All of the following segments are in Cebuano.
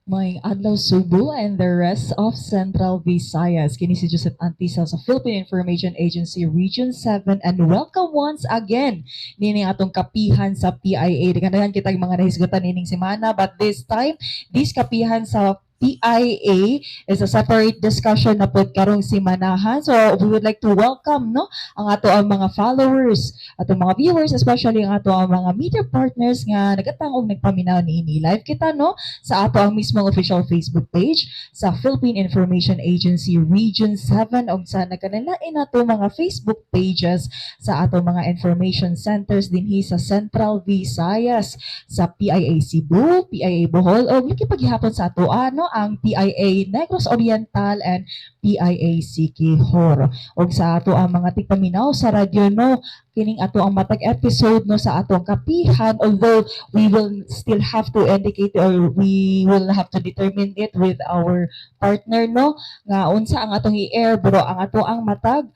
Maayong adlaw, Sugbo and the rest of Central Visayas. Kini si Joseph Antisa sa Philippine Information Agency Region 7 and welcome once again nining atong Kapihan sa PIA. Daghan kitang mga nahisgutan nining semana, but this time, this Kapihan sa PIA is a separate discussion na pod karong simanahan. So we would like to welcome, no, ang ato ang mga followers, atong mga viewers, especially ang ato ang mga media partners nga nagatang og nagpaminaw niini. Live kita, no, sa ato ang mismong official Facebook page sa Philippine Information Agency Region 7 ug sa nagkanalain nato mga Facebook pages sa ato mga information centers dinhi sa Central Visayas, sa PIA Cebu, PIA Bohol ug lagi paghihapon sa ato ano ang PIA Negros Oriental and PIA Siquijor. Ug sa ato ang mga tigpaminaw sa radyo, no, kining ato ang matag episode, no, sa atong kapihan, although we will still have to indicate or we will have to determine it with our partner, no, nga unsa ang atong i-air, pero ang ato ang matag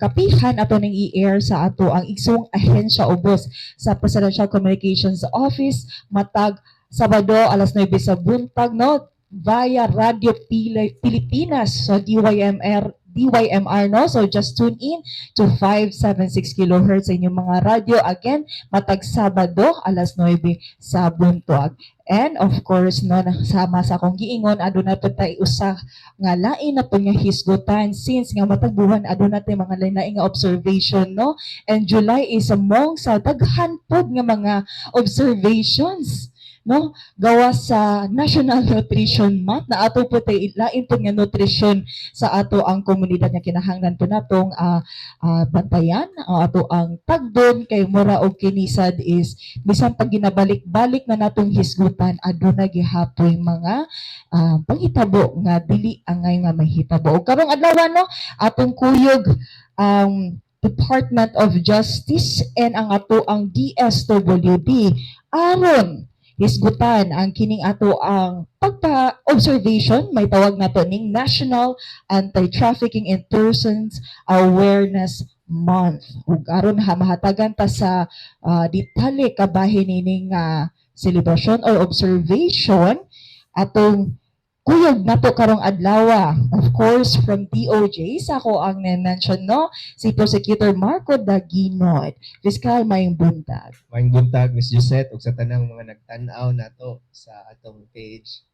kapihan ato ning i-air sa ato ang igsong ahensya ubos sa Presidential Communications Office matag Sabado alas 9 sa buntag, no, via Radio Pilipinas, so DYMR, DYMR, no. So just tune in to 576 kilohertz sa inyong mga radyo again matag Sabado alas 9 sa buntag. And of course, no, sama sa akong giingon, aduna pud tay usa nga lain na pud nga hisgutan since nga matag buwan aduna tay mga lain nga observation, no, and July is among sa daghan pod nga mga observations, no, gawas sa National Nutrition Month na ato po tay lain po nga nutrition sa ato ang komunidad nga kinahanglan po natong bantayan ang ato ang tagdon kay mura og kinisad is bisan pag ginabalik-balik na natong hisgutan, aduna gihapoy mga panghitabo nga dili angay nga mahitabo. Ug karong adlaw, no, atong kuyog ang Department of Justice and ang ato ang DSWD aron hisgutan ang kining ato ang pagpa-observation, may tawag nato ning National Anti-Trafficking in Persons Awareness Month. Ug aron ha mahatagan ta sa detalye kabahin nining celebration or observation, atong kuyog nato karong adlaw, of course, from DOJ, sa ako ang na-mention, no, si Prosecutor Marco Daguinod. Fiscal, maayong buntag. Maayong buntag, Miss Josette, ug sa tanang mga nagtan-aw nato sa atong page.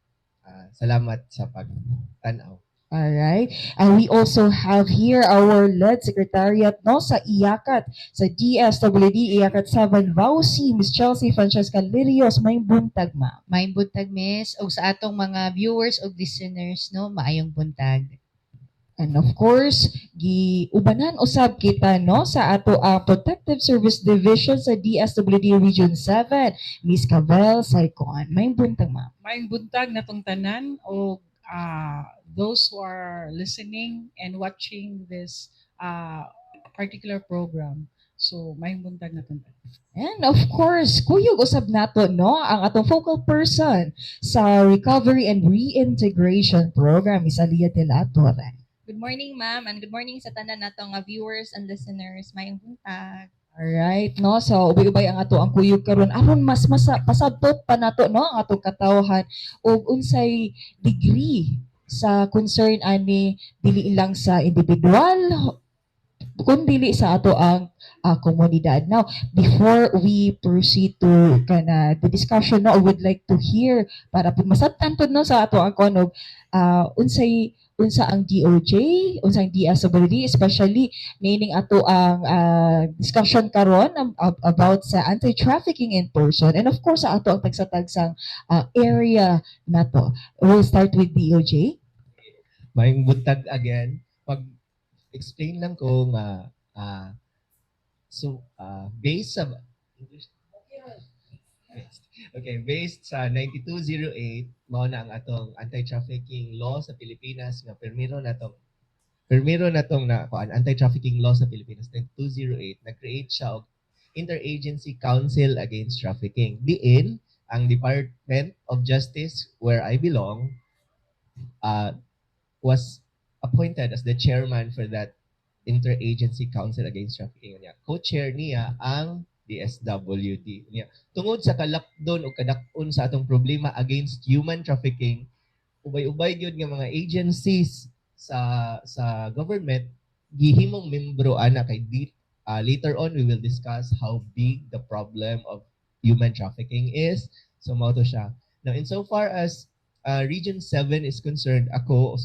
Salamat sa pagtan-aw. Alright. And we also have here our lead secretariat, no, sa IACAT, sa DSWD IACAT 7 Vauci, Miss Chelsea Francesca Lirios. Maayong buntag, ma'am. Maayong buntag, Miss, ug sa atong mga viewers ug listeners, no, maayong buntag. And of course, giubanan usab kita, no, sa ato ang Protective Service Division sa DSWD Region 7, Miss Cabel Saicon. Maayong buntag, ma'am. Maayong buntag natong tanan o those who are listening and watching this particular program. So, maayong buntag natong tanan. And of course, kuyog usab nato, no, ang atong focal person sa Recovery and Reintegration Program, Miss Alia de la Torre. Good morning, ma'am, and good morning sa tanan nato nga viewers and listeners. Maayong buntag. Alright, no? So, ubay-ubay ang ato ang kuyog karon aron mas pasabtot pa nato, no, ang atong katawhan ug unsay degree sa concern ani, dili lang sa individual kun dili sa ato ang komunidad. Now, before we proceed to kana the discussion, no, I would like to hear para pud masabtan pud, no, sa ato ang konog unsay unsa ang DOJ, unsa ang DSWD, especially meaning ato ang discussion karon about sa anti-trafficking in person and of course sa ato ang tagsa-tagsang area nato. We'll start with DOJ. Maayong buntag again. Pag-explain lang ko nga so based sa English. Okay, based sa 9208 mao na ang atong anti-trafficking law sa Pilipinas nga permiro na tong na kuan, anti-trafficking law sa Pilipinas 9208, nag-create siya og Interagency Council Against Trafficking diin ang Department of Justice, where I belong, was appointed as the chairman for that Interagency Council Against Trafficking niya. Co-chair niya ang DSWD. Nya, tungod sa kalakdon o kadak-on sa atong problema against human trafficking, ubay-ubay gyud nga mga agencies sa government gihimong membro ana kay di, later on we will discuss how big the problem of human trafficking is. So mao to siya. Now, insofar as Region 7 is concerned, ako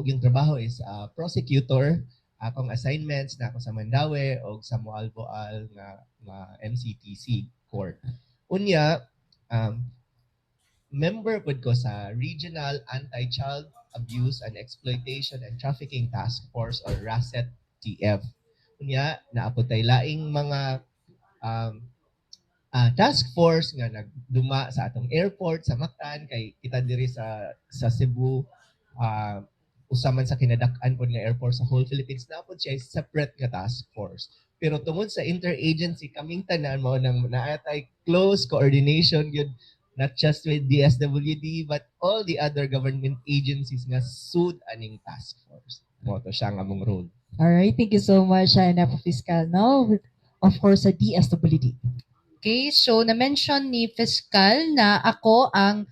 yung trabaho is prosecutor. Akong assignments na ako sa Mandaue o sa Moalboal nga MCTC court. Unya, member pud ko sa Regional Anti-Child Abuse and Exploitation and Trafficking Task Force or RASET TF. Unya, naa pod tay laing mga task force nga nagduma sa atong airport sa Mactan kay kita diri sa Cebu, usa man sa kinadak-an pod nga airport sa whole Philippines, naa pod siya separate nga task force. Pero tungod sa interagency, kaming tanan mao nang naa tay close coordination gyud, not just with DSWD but all the other government agencies nga sud aning task force. Mao to siya ang among role. All right, thank you so much, Napo Fiscal. Now, of course, sa DSWD. Okay, so na-mention ni Fiscal na ako ang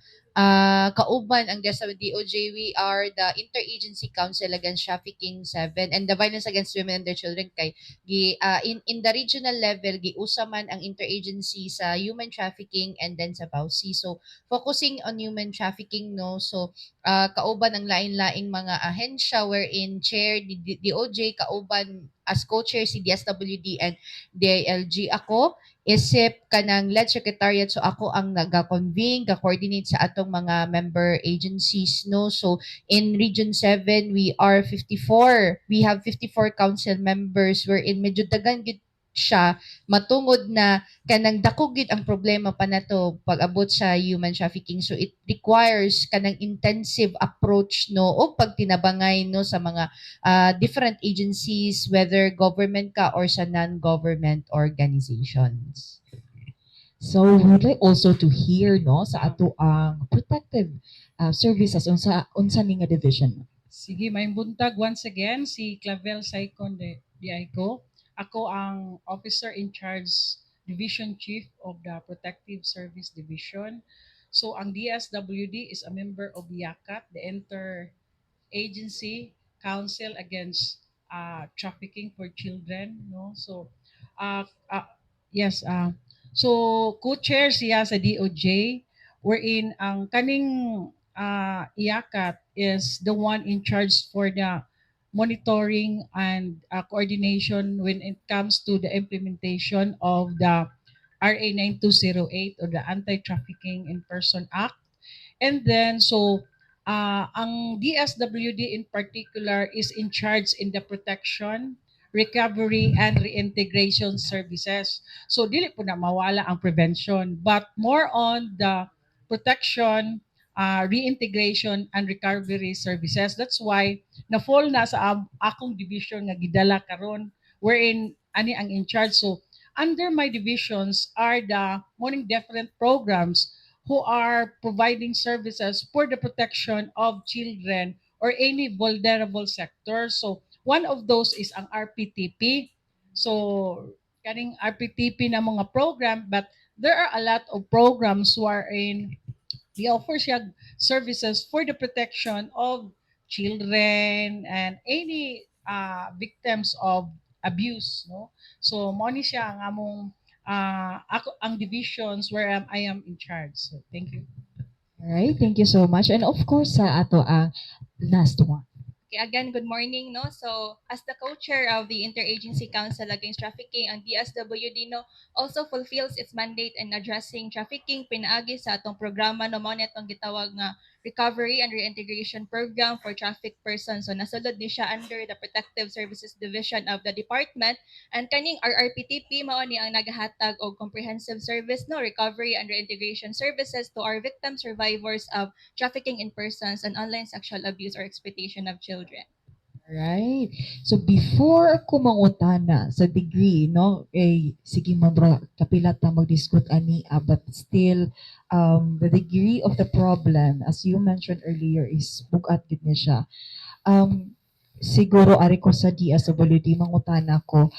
kauban ang DSWD DOJ. We are the Interagency Council Against Trafficking 7 and the Violence Against Women and Their Children kay gi in the regional level giusa man ang interagency sa human trafficking and then sa VAWC. So focusing on human trafficking, no, so kauban ang lain-laing mga ahensya wherein chair ni DOJ, kauban as co-chair si DSWD and DILG. Ako isip kanang lead secretariat, so ako ang naga-convene, ga-coordinate sa atong mga member agencies, no. So in Region 7 we are 54. We have 54 council members wherein medyo dagan gid siya matungod na kanang dako gid ang problema pa nato pag-abot sa human trafficking, so it requires kanang intensive approach, no, o pagtinabangay, no, sa mga different agencies, whether government ka or sa non-government organizations. So we would like also to hear, no, sa ato ang protective services, unsa ni nga division. Sige, maayong buntag once again, si Clavel Saicon de Diayco. Ako ang officer in charge, division chief of the Protective Service Division. So ang DSWD is a member of IACAT, the Inter-Agency Council Against Trafficking for Children, no? So yes, so co-chair siya sa DOJ wherein ang kaning IACAT is the one in charge for the monitoring and coordination when it comes to the implementation of the RA 9208 or the Anti-Trafficking in Person Act. And then, so, ang DSWD in particular is in charge in the protection, recovery, and reintegration services. So, dili po na mawala ang prevention, but more on the protection, reintegration, and recovery services. That's why na-fall na sa akong division nga gidala karon wherein ani ang in charge. So, under my divisions are the morning different programs who are providing services for the protection of children or any vulnerable sector. So, one of those is ang RPTP. So, kaning RPTP na mga program, but there are a lot of programs who are in the offer siya services for the protection of children and any victims of abuse, no. So mo ni siya ang among ako ang divisions where I am in charge. So thank you. Alright, thank you so much. And of course, sa ato ang last one. Okay, again, good morning, no? So, as the co-chair of the Interagency Council Against Trafficking, ang DSWD, no, also fulfills its mandate in addressing trafficking pinaagi sa atong programa, no, mao ni atong gitawag nga Recovery and Reintegration Program for Trafficked Persons. So, nasulod ni siya under the Protective Services Division of the department, and kaning RRPTP mao ni ang nagahatag og comprehensive service, no, recovery and reintegration services to our victim survivors of trafficking in persons and online sexual abuse or exploitation of children. Alright. So before ko mangutana sa degree, no, eh, sige man bro, kapila ta mag-discuss ani, but still, the degree of the problem, as you mentioned earlier, is bugat gid ni siya. Siguro ari ko sa DSWD mangutana ko,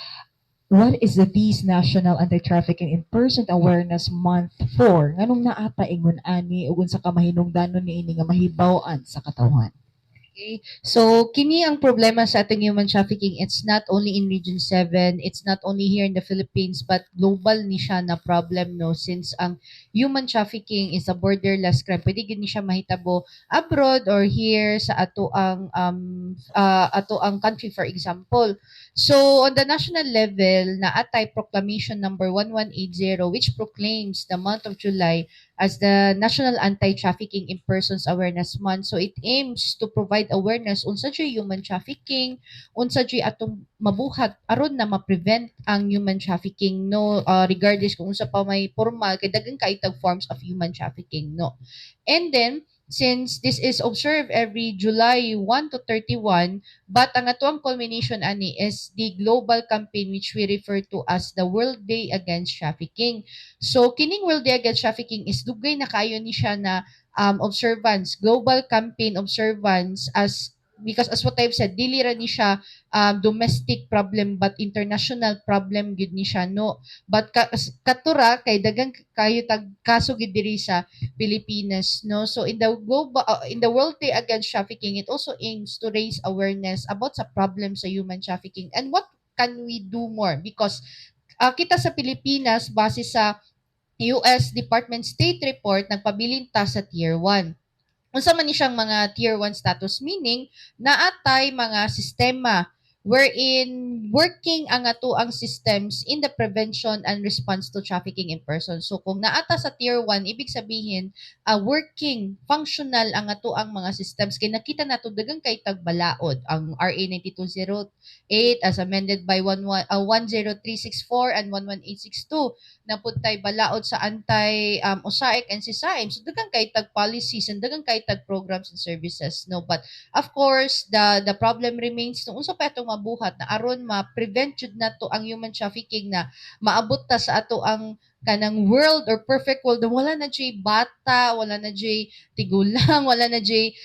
What is the this National Anti-Trafficking in Person Awareness Month for? Nganong naa ta ingon ani ug unsa ka mahinungdanon niini nga mahibaw-an sa katawhan? Okay. So, kini ang problema sa atong human trafficking, it's not only in Region 7, it's not only here in the Philippines, but global ni siya na problem, no? Since ang human trafficking is a borderless crime. Pwede gid ni siya mahitabo abroad or here sa ato ang country, for example. So, on the national level, naa tay Proclamation number 1180, which proclaims the month of July as the National Anti-Trafficking in Persons Awareness Month. So it aims to provide awareness unsa jud human trafficking, unsa jud atong mabuhat aron na ma-prevent ang human trafficking, no, regardless kung unsa pa may formal, kay daghan kay tag forms of human trafficking, no. And then since this is observed every July 1 to 31, but ang atuang culmination ani is the global campaign, which we refer to as the World Day Against Trafficking. So kining World Day Against Trafficking is dugay na kayo ni siya na observance, global campaign observance, as because as what I've said, dili ra ni siya domestic problem but international problem gid ni siya, no. But katura kay dagang kayo tag kaso gid diri sa Pilipinas, no. So in the World Day Against Trafficking, it also aims to raise awareness about sa problem sa human trafficking and what can we do more, because kita sa Pilipinas, base sa US Department State Report, nagpabilin ta sa Tier 1. Unsa man ni siyang mga Tier 1 status? Meaning naa tay mga sistema wherein working ang atoang systems in the prevention and response to trafficking in persons. So kung naa ta sa Tier 1, ibig sabihin working, functional ang atoang mga systems, kay nakita nato daghang kay tag balaod, ang RA 9208 as amended by 11, 10364 and 11862, napuntay balaod sa anti OSAEC and CSAEM. So daghan kay tag policies and daghan kay tag programs and services, no. But of course, the problem remains, no, unsa pa atong mabuhat na aron ma-prevent jud nato ang human trafficking, na maabot ta sa ato ang kanang world or perfect world na wala na jay bata, wala na jay tigulang, wala na jay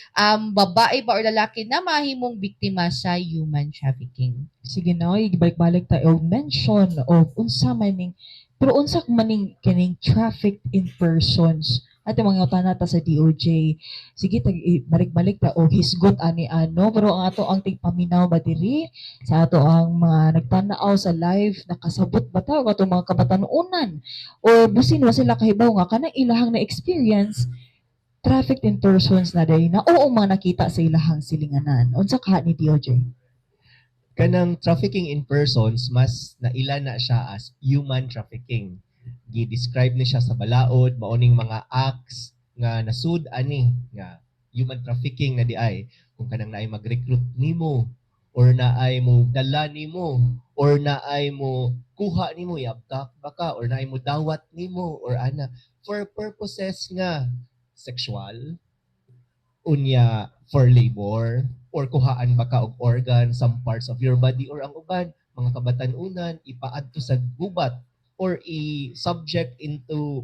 babae ba or lalaki na mahimong biktima sa human trafficking. Sige no, ibalik-balik ta og mention of unsa man ning, pero unsa man ning kining trafficked in persons at mga utana ta sa DOJ. Sige, tag balik-balik ta og hisgot ani ano, pero ang ato ang tigpaminaw ba diri sa ato ang mga nagtanaw sa live, nakasabot ba ta og atong mga kabatanunan or busin wa sila kahibaw nga kanang ilahang na experience, trafficked in persons na day na oo mga nakita sa ilahang silinganan? Unsa ka ni DOJ? Kanang trafficking in persons, mas naila na siya as human trafficking. Gi-describe ni siya sa balaod, mao ning mga acts nga nasud ani nga human trafficking na di ay kung kanang naay mag-recruit nimo or naay mo dala nimo or naay mo kuha nimo, i-abduct ba ka, or naay mo dawat nimo or ana for purposes nga sexual, unya for labor, or kuhaan ba ka og organ, some parts of your body, or ang uban mga kabatan-unan ipaadto sa gubat or i-subject into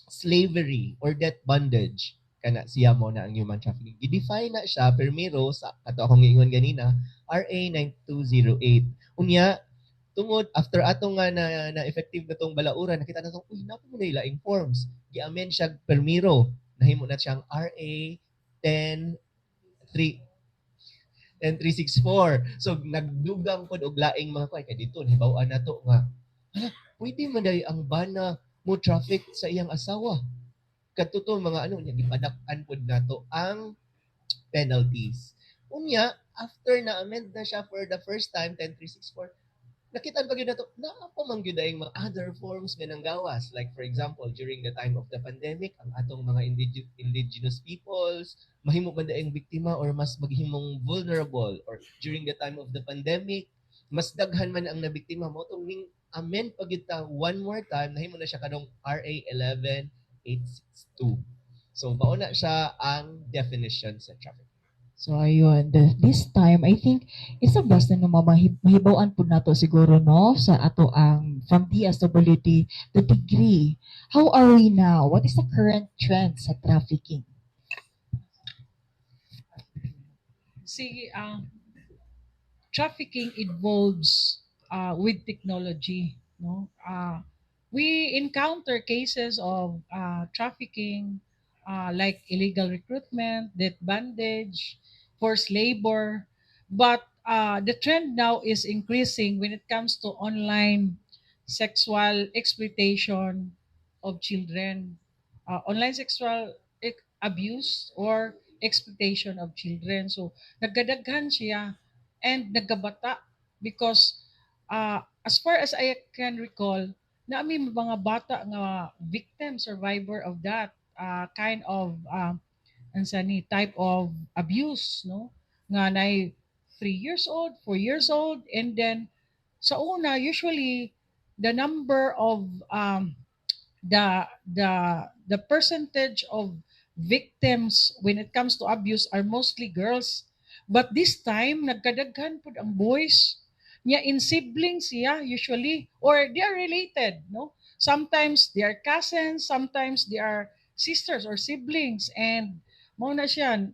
slavery or death bondage. Kana siya mo na ang human trafficking. Gi-define na siya permiro sa kato akong giingon ganina, RA 9208. Unya tungod after ato nga na effective na tong balauran, nakita na tong, uy, naa pa man diay laing forms. Gi-amend siya permiro, nahimo na siyang RA 10 3 10364. So nagdugang pod og laing mga kuan, kay dito nahibaw-an nato nga hala, pwede man day ang bana mo traffic sa iyang asawa. Kadto to mga ano niya, gipadak-an pod nato ang penalties. Unya after na amend na siya for the first time, 10364, nakita pa gyud nato naa pa man gyud ang mga other forms nga nanggawas. Like for example, during the time of the pandemic, ang atong mga indigenous peoples mahimo man daing biktima or mas maghimong vulnerable, or during the time of the pandemic, mas daghan man ang nabiktima. Mo tong ning amend pa gyud ta one more time, nahimo na siya karong RA 11862. So mao na siya ang definition sa trafficking. So ayun, this time I think it's the best na mahibaw-an pud nato siguro, no, sa ato ang from DSWD the degree. How are we now? What is the current trend sa trafficking? Sige, ang trafficking involves with technology, no? We encounter cases of trafficking like illegal recruitment, debt bondage, forced labor, but the trend now is increasing when it comes to online sexual exploitation of children, online sexual abuse or exploitation of children. So nagkadaghan siya and nagkabata because as far as I can recall, naa mi mga bata nga victim survivor of that kind of unsa ni type of abuse, no, nga nay 3 years old, 4 years old. And then sa una, usually the number of the percentage of victims when it comes to abuse are mostly girls, but this time nagkadaghan pud ang boys niya. In siblings siya usually, or they are related, no? Sometimes they are cousins, sometimes they are sisters or siblings, and mao na siya.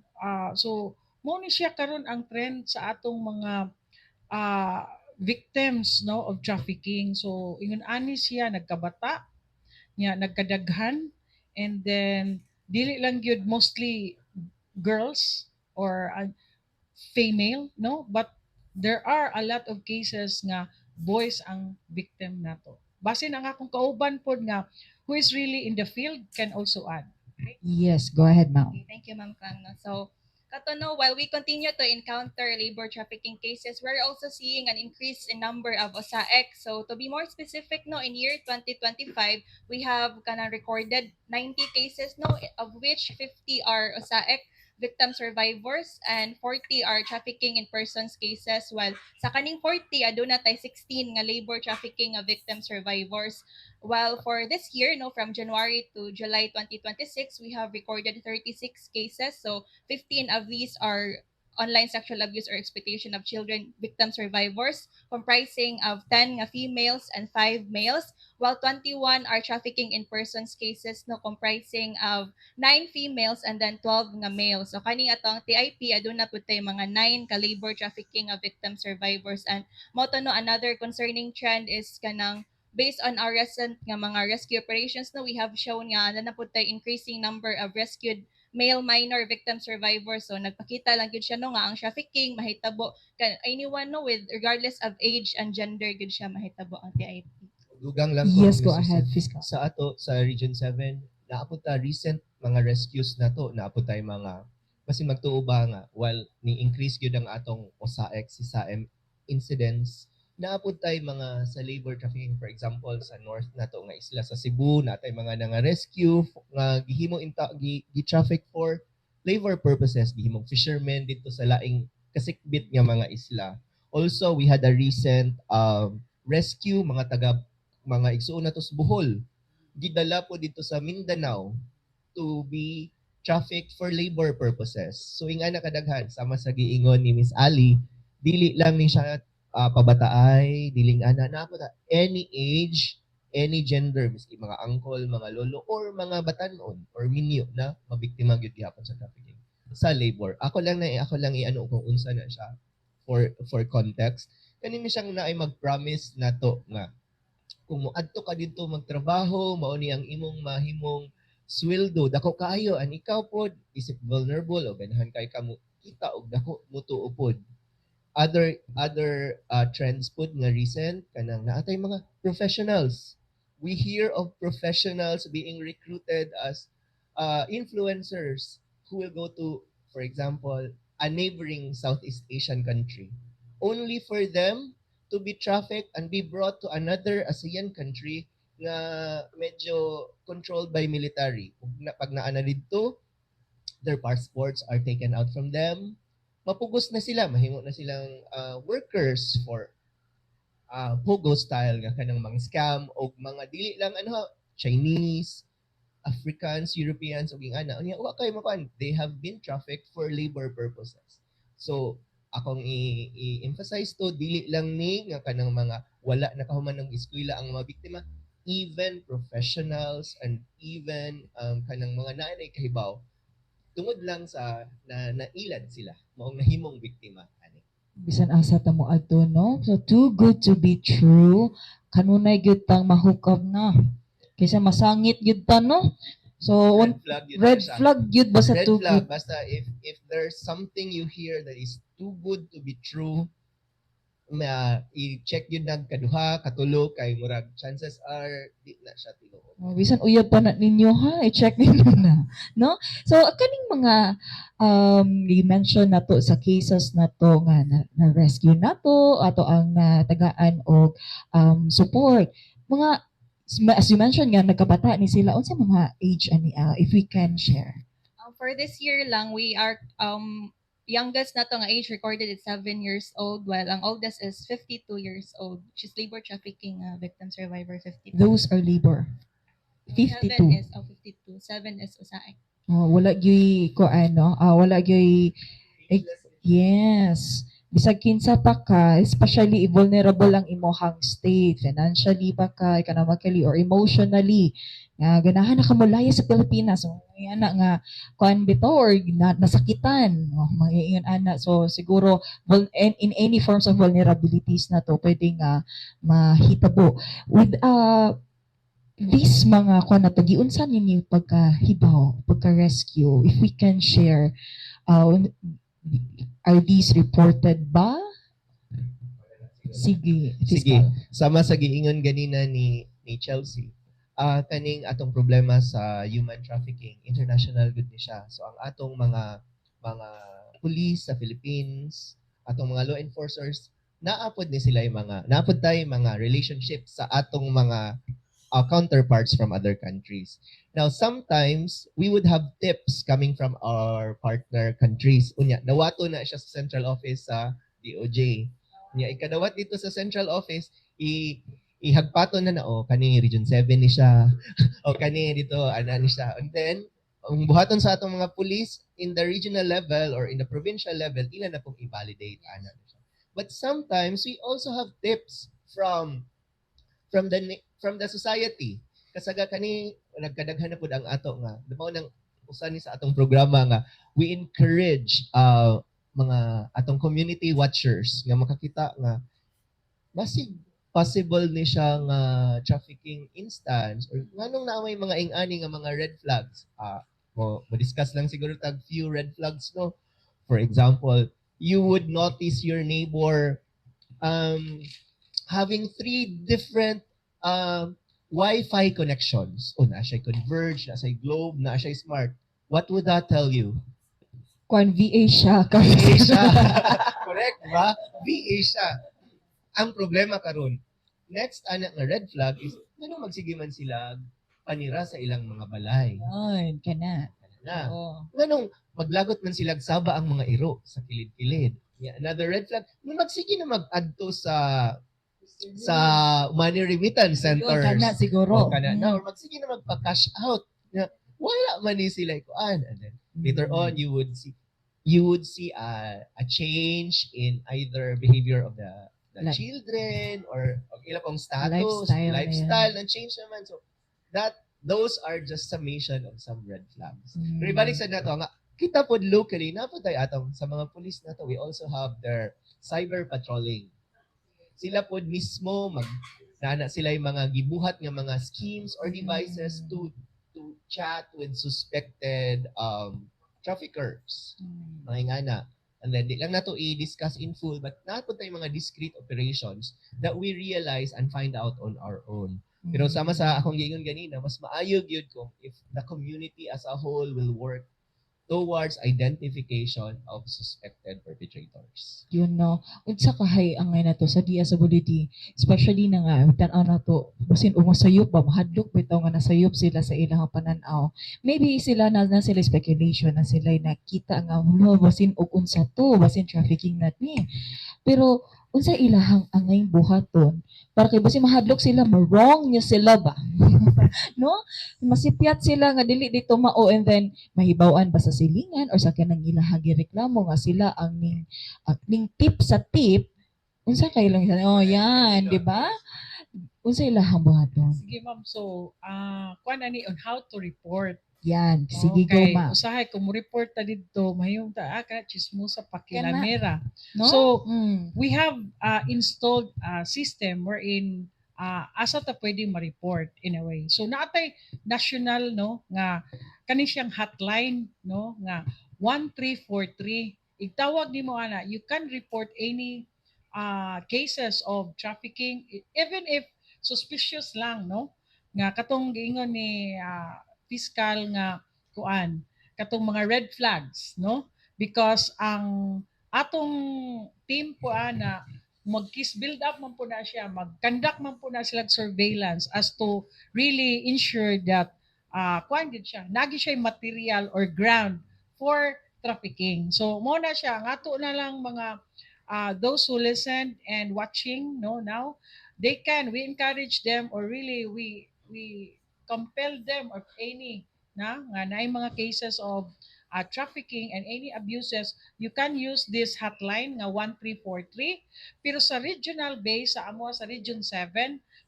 So mao ni siya karon ang trend sa atong mga victims, no, of trafficking. So ingon ani siya, nagkabata niya, nagkadaghan, and then dili lang gyud mostly girls or female, no, but there are a lot of cases nga boys ang victim nato. Basin ang akong kauban pod nga who is really in the field can also add. Yes, go ahead, ma'am. Okay, thank you, Ma'am Kang. No? So, kato no, while we continue to encounter labor trafficking cases, we're also seeing an increase in number of OSAEC. So, to be more specific, no, in year 2025, we have kana recorded 90 cases, no, of which 50 are OSAEC victim survivors and 40 are trafficking in persons cases, while sa kaning 40, aduna tay 16 nga labor trafficking nga victim survivors. While for this year, no, from January to July 2026, we have recorded 36 cases. So 15 of these are online sexual abuse or exploitation of children victim survivors, comprising of 10 nga females and 5 males, while 21 are trafficking in persons cases, no, comprising of 9 females and then 12 nga males. So kani atong TIP, aduna pud tay mga 9 ka labor trafficking nga victim survivors. And mao to, no, another concerning trend is kanang based on our recent nga mga rescue operations, no, we have shown nga ana na pud tay increasing number of rescued male minor victim survivors. So nagpakita lang gyud siya, no, nga ang trafficking mahitabo kan anyone, no, with regardless of age and gender gyud siya mahitabo ang TIP. Dugang lang ko, Yes, go Mrs. ahead, Fiscal. Sa ato sa Region 7, naa pud ta recent mga rescues na to, naa pud tay mga basin magtuo ba nga while ni increase gyud ang atong OSAEC CSAEM incidents, naa pud tay mga sa labor trafficking. For example, sa north nato nga isla, sa Cebu, naa tay mga nga rescue nga gihimo inta gi, gi-traffic for labor purposes, gihimong fishermen dito sa laing kasikbit nga mga isla. Also, we had a recent rescue, mga taga mga igsuon nato sa Bohol, gidala po dito sa Mindanao to be trafficked for labor purposes. So ingana kadaghan, sama sa giingon ni Miss Ali, dili lang ni siya pabataay, dili ana na po any age, any gender, miski mga uncle, mga lolo or mga batanon or minyo na mabiktima gyud gihapon sa trafficking sa labor. Ako lang i-ano kung unsa na siya for context. Kani siyang naay mag-promise nato nga kung moadto ka didto magtrabaho, mao ni ang imong mahimong sweldo, dako kaayo, an ikaw pod isip vulnerable o ganahan kay ka mo kita og dako mutuo pod. Other trends pod nga recent, kanang naa tay mga professionals. We hear of professionals being recruited as influencers who will go to, for example, a neighboring Southeast Asian country only for them to be trafficked and be brought to another ASEAN country nga medyo controlled by military. Ug na, pag naa na didto, their passports are taken out from them. Mapugos na sila, mahimo na silang workers for pogo style nga kanang mga scam o mga dili lang ano Chinese, Africans, Europeans ug ingana. Unya wa kay makuan, they have been trafficked for labor purposes. So akong i-emphasize to, dili lang ni nga kanang mga wala nakahuman ng eskwela ang mga biktima, even professionals and even kanang mga naanay kahibaw, tungod lang sa na nailad sila, maong nahimong biktima ani. Bisan asa ta mo adto, no? So too good to be true. Kanunay gyud tang ma-hook up na. Kaysa masangit gyud ta, no? So Red flag yun red na siya. Flag gyud ba sa Red too flag good? Basta if there's something you hear that is too good to be true, ma i-check yun nag kaduha, katulo, kay murag chances are di na siya tinuod. Oh, bisan uyab pa na ninyo ha, i-check ninyo na, no? So kaning mga you mention na to sa cases na to nga na rescue na to ato ang natagaan og support. Mga as you mentioned nga nagkabata ni sila, unsa mga age ani, if we can share? For this year lang, we are youngest na to nga age recorded is 7 years old, while ang oldest is 52 years old. She's labor trafficking victim survivor, 52. Those are labor. 7 52. Is, oh, 52. 7 is usahay. Oh, wala gyuy ko ano, wala gyuy. Eh, yes. Bisag kinsa pa ka, especially if vulnerable ang imuhang state, financially ba ka, economically or emotionally, nga ganahan na ka molaya sa Pilipinas. So, ana nga kuan bitaw or nasakitan, oh, mga ingon ana. So siguro in any forms of vulnerabilities na to pwede nga mahitabo. With this mga kuan na to, giunsa ninyo pagkahibaw, pagka-rescue, if we can share, are these reported ba? Sige, Sige. Fiscal. Sama sa giingon ganina ni Chelsea, kaning atong problema sa human trafficking, international gud ni siya. So ang atong mga police sa Philippines, atong mga law enforcers, naa pod ni sila yung mga naa pod tayo mga relationships sa atong mga counterparts from other countries. Now, sometimes we would have tips coming from our partner countries. Unya, dawato na siya sa central office sa DOJ. Unya, ikadawat dito sa central office, i ihagpato na na, oh, kani Region 7 ni siya o kani dito ana ni siya. And then ang buhaton sa atong mga police in the regional level or in the provincial level, ila na pong i-validate ana ni siya. But sometimes we also have tips from the society. Kasaga kani nagkadaghan na pud ang ato nga mao nang usa ni sa atong programa nga we encourage mga atong community watchers nga makakita nga basig possible ni siya nga trafficking instance or nganong naa may mga ing-ani nga mga red flags. Mo mo discuss lang siguro tag few red flags, no? For example, you would notice your neighbor having three different Wi-Fi connections. O naa siya Converge, naa siya Globe, naa siya Smart. What would that tell you? Kuan, VA siya. VA siya. Correct ba? VA siya. Ang problema karon, next ana nga red flag is ngano magsige man sila panira sa ilang mga balay? Yan, kana. Na. Oo. Nganong maglagot man sila saba ang mga iro sa kilid-kilid? Yeah, another red flag, nung magsige na mag-adto sa money remittance Yun, centers. kana siguro. O kana na, or magsige na magpa-cash out. Na, wala man ni sila kuan. And then later on you would see a change in either behavior of the children or og ila pong status, Lifestyle na yan. Lifestyle, na change naman. So that those are just summation of some red flags. Pero ibalik sa nato nga kita pod locally na pod tayo atong sa mga police nato, we also have their cyber patrolling. Sila pod mismo mag naa sila yung mga gibuhat nga mga schemes or devices to chat with suspected traffickers. Mga ingana. And then, di lang nato i-discuss in full, but naa pod tayo mga discrete operations that we realize and find out on our own. Pero sama sa akong giingon ganina, mas maayo gyud kung if the community as a whole will work towards identification of suspected perpetrators. Yun, no? Unsa kahay angay nato sa DSWD, especially na nga tan-aw na to, basin umasayop ba, mahadlok bitaw nga nasayop sila sa ilang pananaw. Maybe sila na sila speculation na sila nakita nga, "Hulo, basin og unsa to, basin trafficking na ni." Pero unsa ilahang angay buhaton para kay basin mahadlok sila, ma-wrong niya sila ba, no? Masipyat sila nga dili dito mao, and then mahibaw-an ba sa silingan or sa kanang ilahang gireklamo nga sila ang ning tip sa tip, unsa kay lang, oh, yan, di ba? Unsa ilahang buhaton? Sige, ma'am, so kuan ani on how to report. Yan, sige, go, Okay, ma'am. Usahay kung mo report ta didto, mahimong ta ka chismosa pakilamera. No? So, we have installed a system wherein asa ta pwede ma-report in a way. So naatay national, no, nga kani siyang hotline, no, nga 1343. Igtawag nimo ana, you can report any cases of trafficking, even if suspicious lang, no, nga katong giingon ni fiscal nga kuan, katong mga red flags, no, because ang atong team po ana, mag-case build up man po na siya, mag-conduct man po na sila surveillance as to really ensure that kuan gid siya, nagi siya material or ground for trafficking. So mo na siya, ang ato na lang mga those who listen and watching, no, now, they can, we encourage them or really we compel them of any na nga naay mga cases of trafficking and any abuses, you can use this hotline nga 1343. Pero sa regional base sa amo sa Region 7,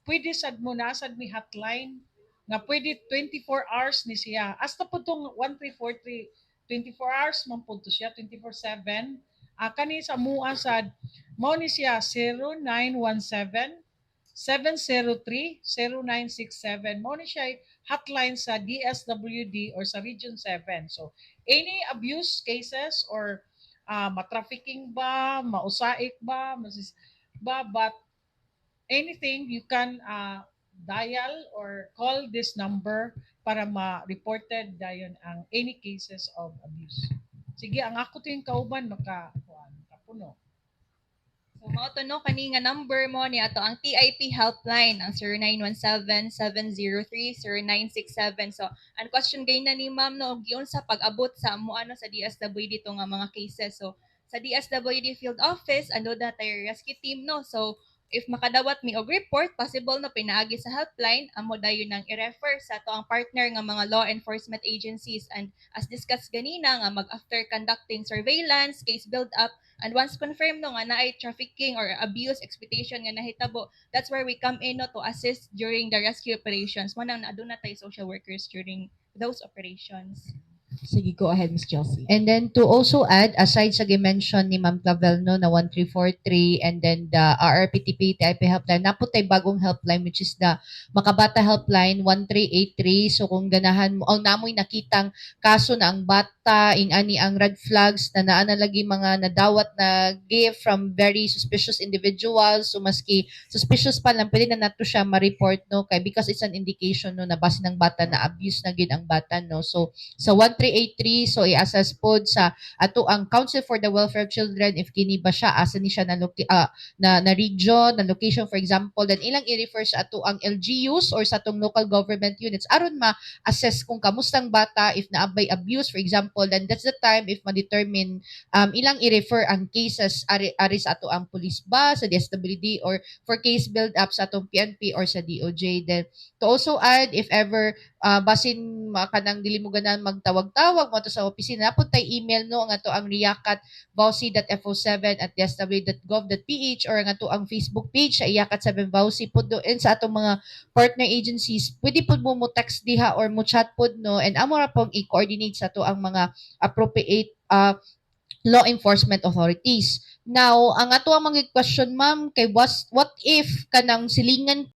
pwede sad mo, na sad mi hotline nga pwede 24 hours ni siya. Hasta po tong 1343, 24 hours man po to siya, 24/7. Kani sa mua sad mao ni siya 0917 703 0967. Mao ni siya hotline sa DSWD or sa Region 7. So any abuse cases or ma-trafficking ba, mausaik ba, masis ba, but anything, you can dial or call this number para ma-reported dayon ang any cases of abuse. Sige, ang ako to yung kauban maka kuan, kapuno. So mao to, no, kani nga number mo ni ato ang TIP helpline, ang 0917-703-0967. So ang question gay na ni ma'am, no, giunsa pag-abot sa amo ano sa DSWD to nga mga cases. So sa DSWD field office ando na tayo rescue team, no. So if makadawat mi og report, possible no pinaagi sa helpline, amo dayon nang i-refer sa ato ang partner nga mga law enforcement agencies, and as discussed ganina nga mag after conducting surveillance, case build up, and once confirmed, no, nga naay trafficking or abuse, exploitation nga nahitabo, that's where we come in, no, to assist during the rescue operations. Mo nang aduna tay social workers during those operations. Sige, go ahead, Miss Chelsea. And then to also add, aside sa gi-mention ni Ma'am Clavel, no, na 1343 and then the RRPTP TIP helpline, naa pod tay bagong helpline which is the Makabata helpline 1383. So kung ganahan mo, o namoy nakitang kaso na ang bata, ing ani ang red flags, na naa na lagi mga nadawat na gift from very suspicious individuals. So maski suspicious pa lang, pwede na nato siya ma-report, no, kay because it's an indication, no, na basin ng bata na abuse na gid ang bata, no. So sa 1383, so i-assess pod sa ato ang Council for the Welfare of Children if kini ba siya, asa ni siya na, na region, na location, for example, then ilang i-refer sa ato ang LGUs or sa atong local government units aron ma-assess kung kamustang bata, if naabay abuse, for example. Then that's the time if ma-determine, ilang i-refer ang cases ari sa ato ang police ba, sa DSWD, or for case build up sa atong PNP or sa DOJ. Then to also add, if ever basin kanang dili mo ganahan magtawag-tawag mo to sa opisina, naa pod tay email, no, ang ato ang riacat.vauci.fo7@dsw.gov.ph or ang ato ang Facebook page sa Iyakat 7 Vauci pod do, and sa atong mga partner agencies, pwede pod mo mo text diha or mo chat pod, no, and amo ra pong i-coordinate sa ato ang mga appropriate law enforcement authorities. Now, ang ato ang mga question, ma'am, kay was what if kanang silingan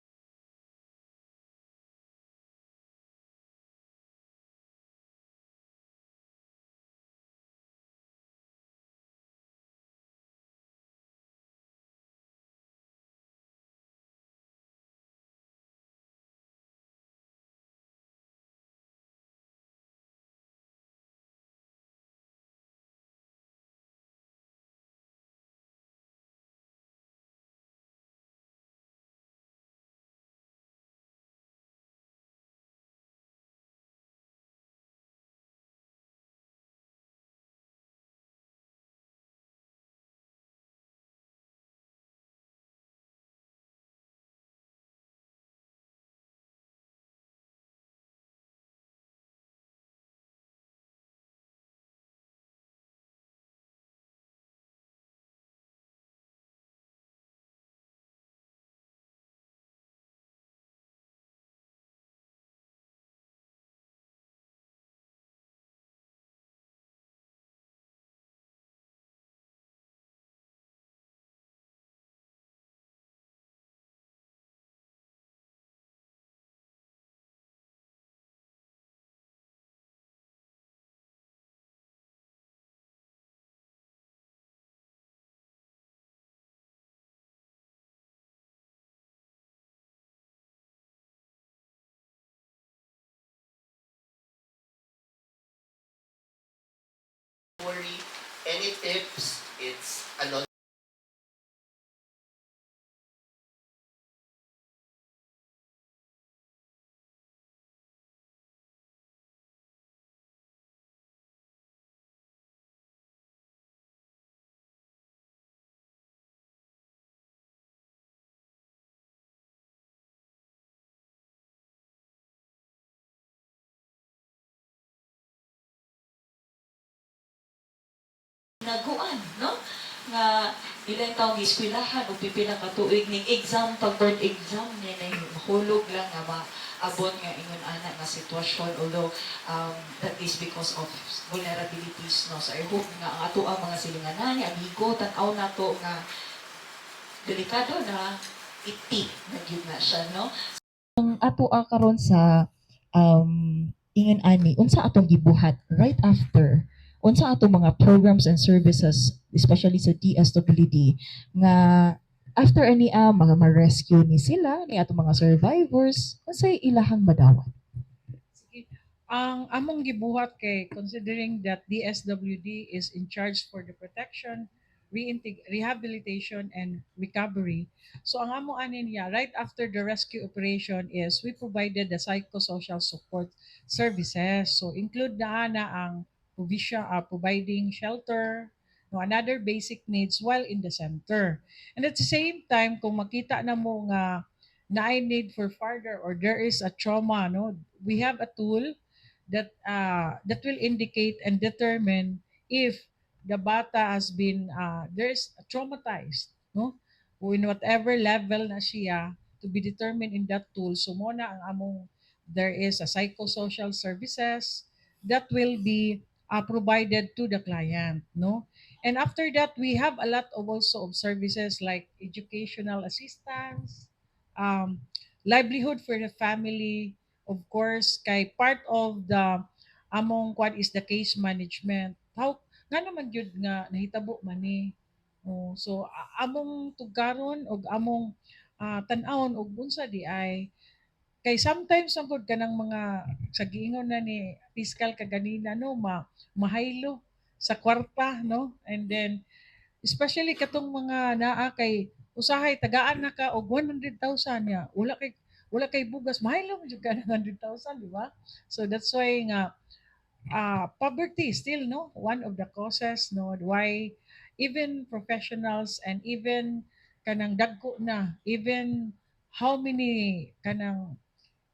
Any tips, it's anonymous. Naguan, no? Nga ilang taong gieskwilahan o pipila ka tuig ning exam pag board exam niya na mahulog lang nga maabot nga ingon ana nga sitwasyon, although that is because of vulnerabilities, no? So I hope nga ang ato ang mga silinganan, amigo, tan-aw nato nga delikado na iti na gyud na siya, no? Ang ato karon sa ingon ani, unsa atong gibuhat right after, unsa atong mga programs and services, especially sa DSWD, nga after ani mga ma-rescue ni sila ni atong mga survivors, unsay ilahang madawat? Sige. Ang among gibuhat kay considering that DSWD is in charge for the protection, rehabilitation and recovery. So ang amo ani niya right after the rescue operation is we provided the psychosocial support services. So include na ana ang provision, providing shelter, no, another basic needs while in the center. And at the same time, kung makita na mo nga naay need for further or there is a trauma, no, we have a tool that will indicate and determine if the bata has been there's traumatized, no, o in whatever level na siya to be determined in that tool. So mo na ang among there is a psychosocial services that will be provided to the client, no. And after that, we have a lot of also of services like educational assistance, livelihood for the family, of course, kay part of the among kwan is the case management. How nga naman gyud nga nahitabo man ni? Oh, so among tugaron og among tan-awon og unsa di ay kay sometimes ang gud kanang mga sa giingon na ni fiscal kaganina, no, ma mahaylo sa kwarta, no. And then especially katong mga naa kay usahay tagaan na ka og 100,000 niya, wala kay bugas, mahaylo man jud ka ng 100,000, di ba? So that's why nga poverty is still, no, one of the causes, no, why even professionals and even kanang dagko na, even how many kanang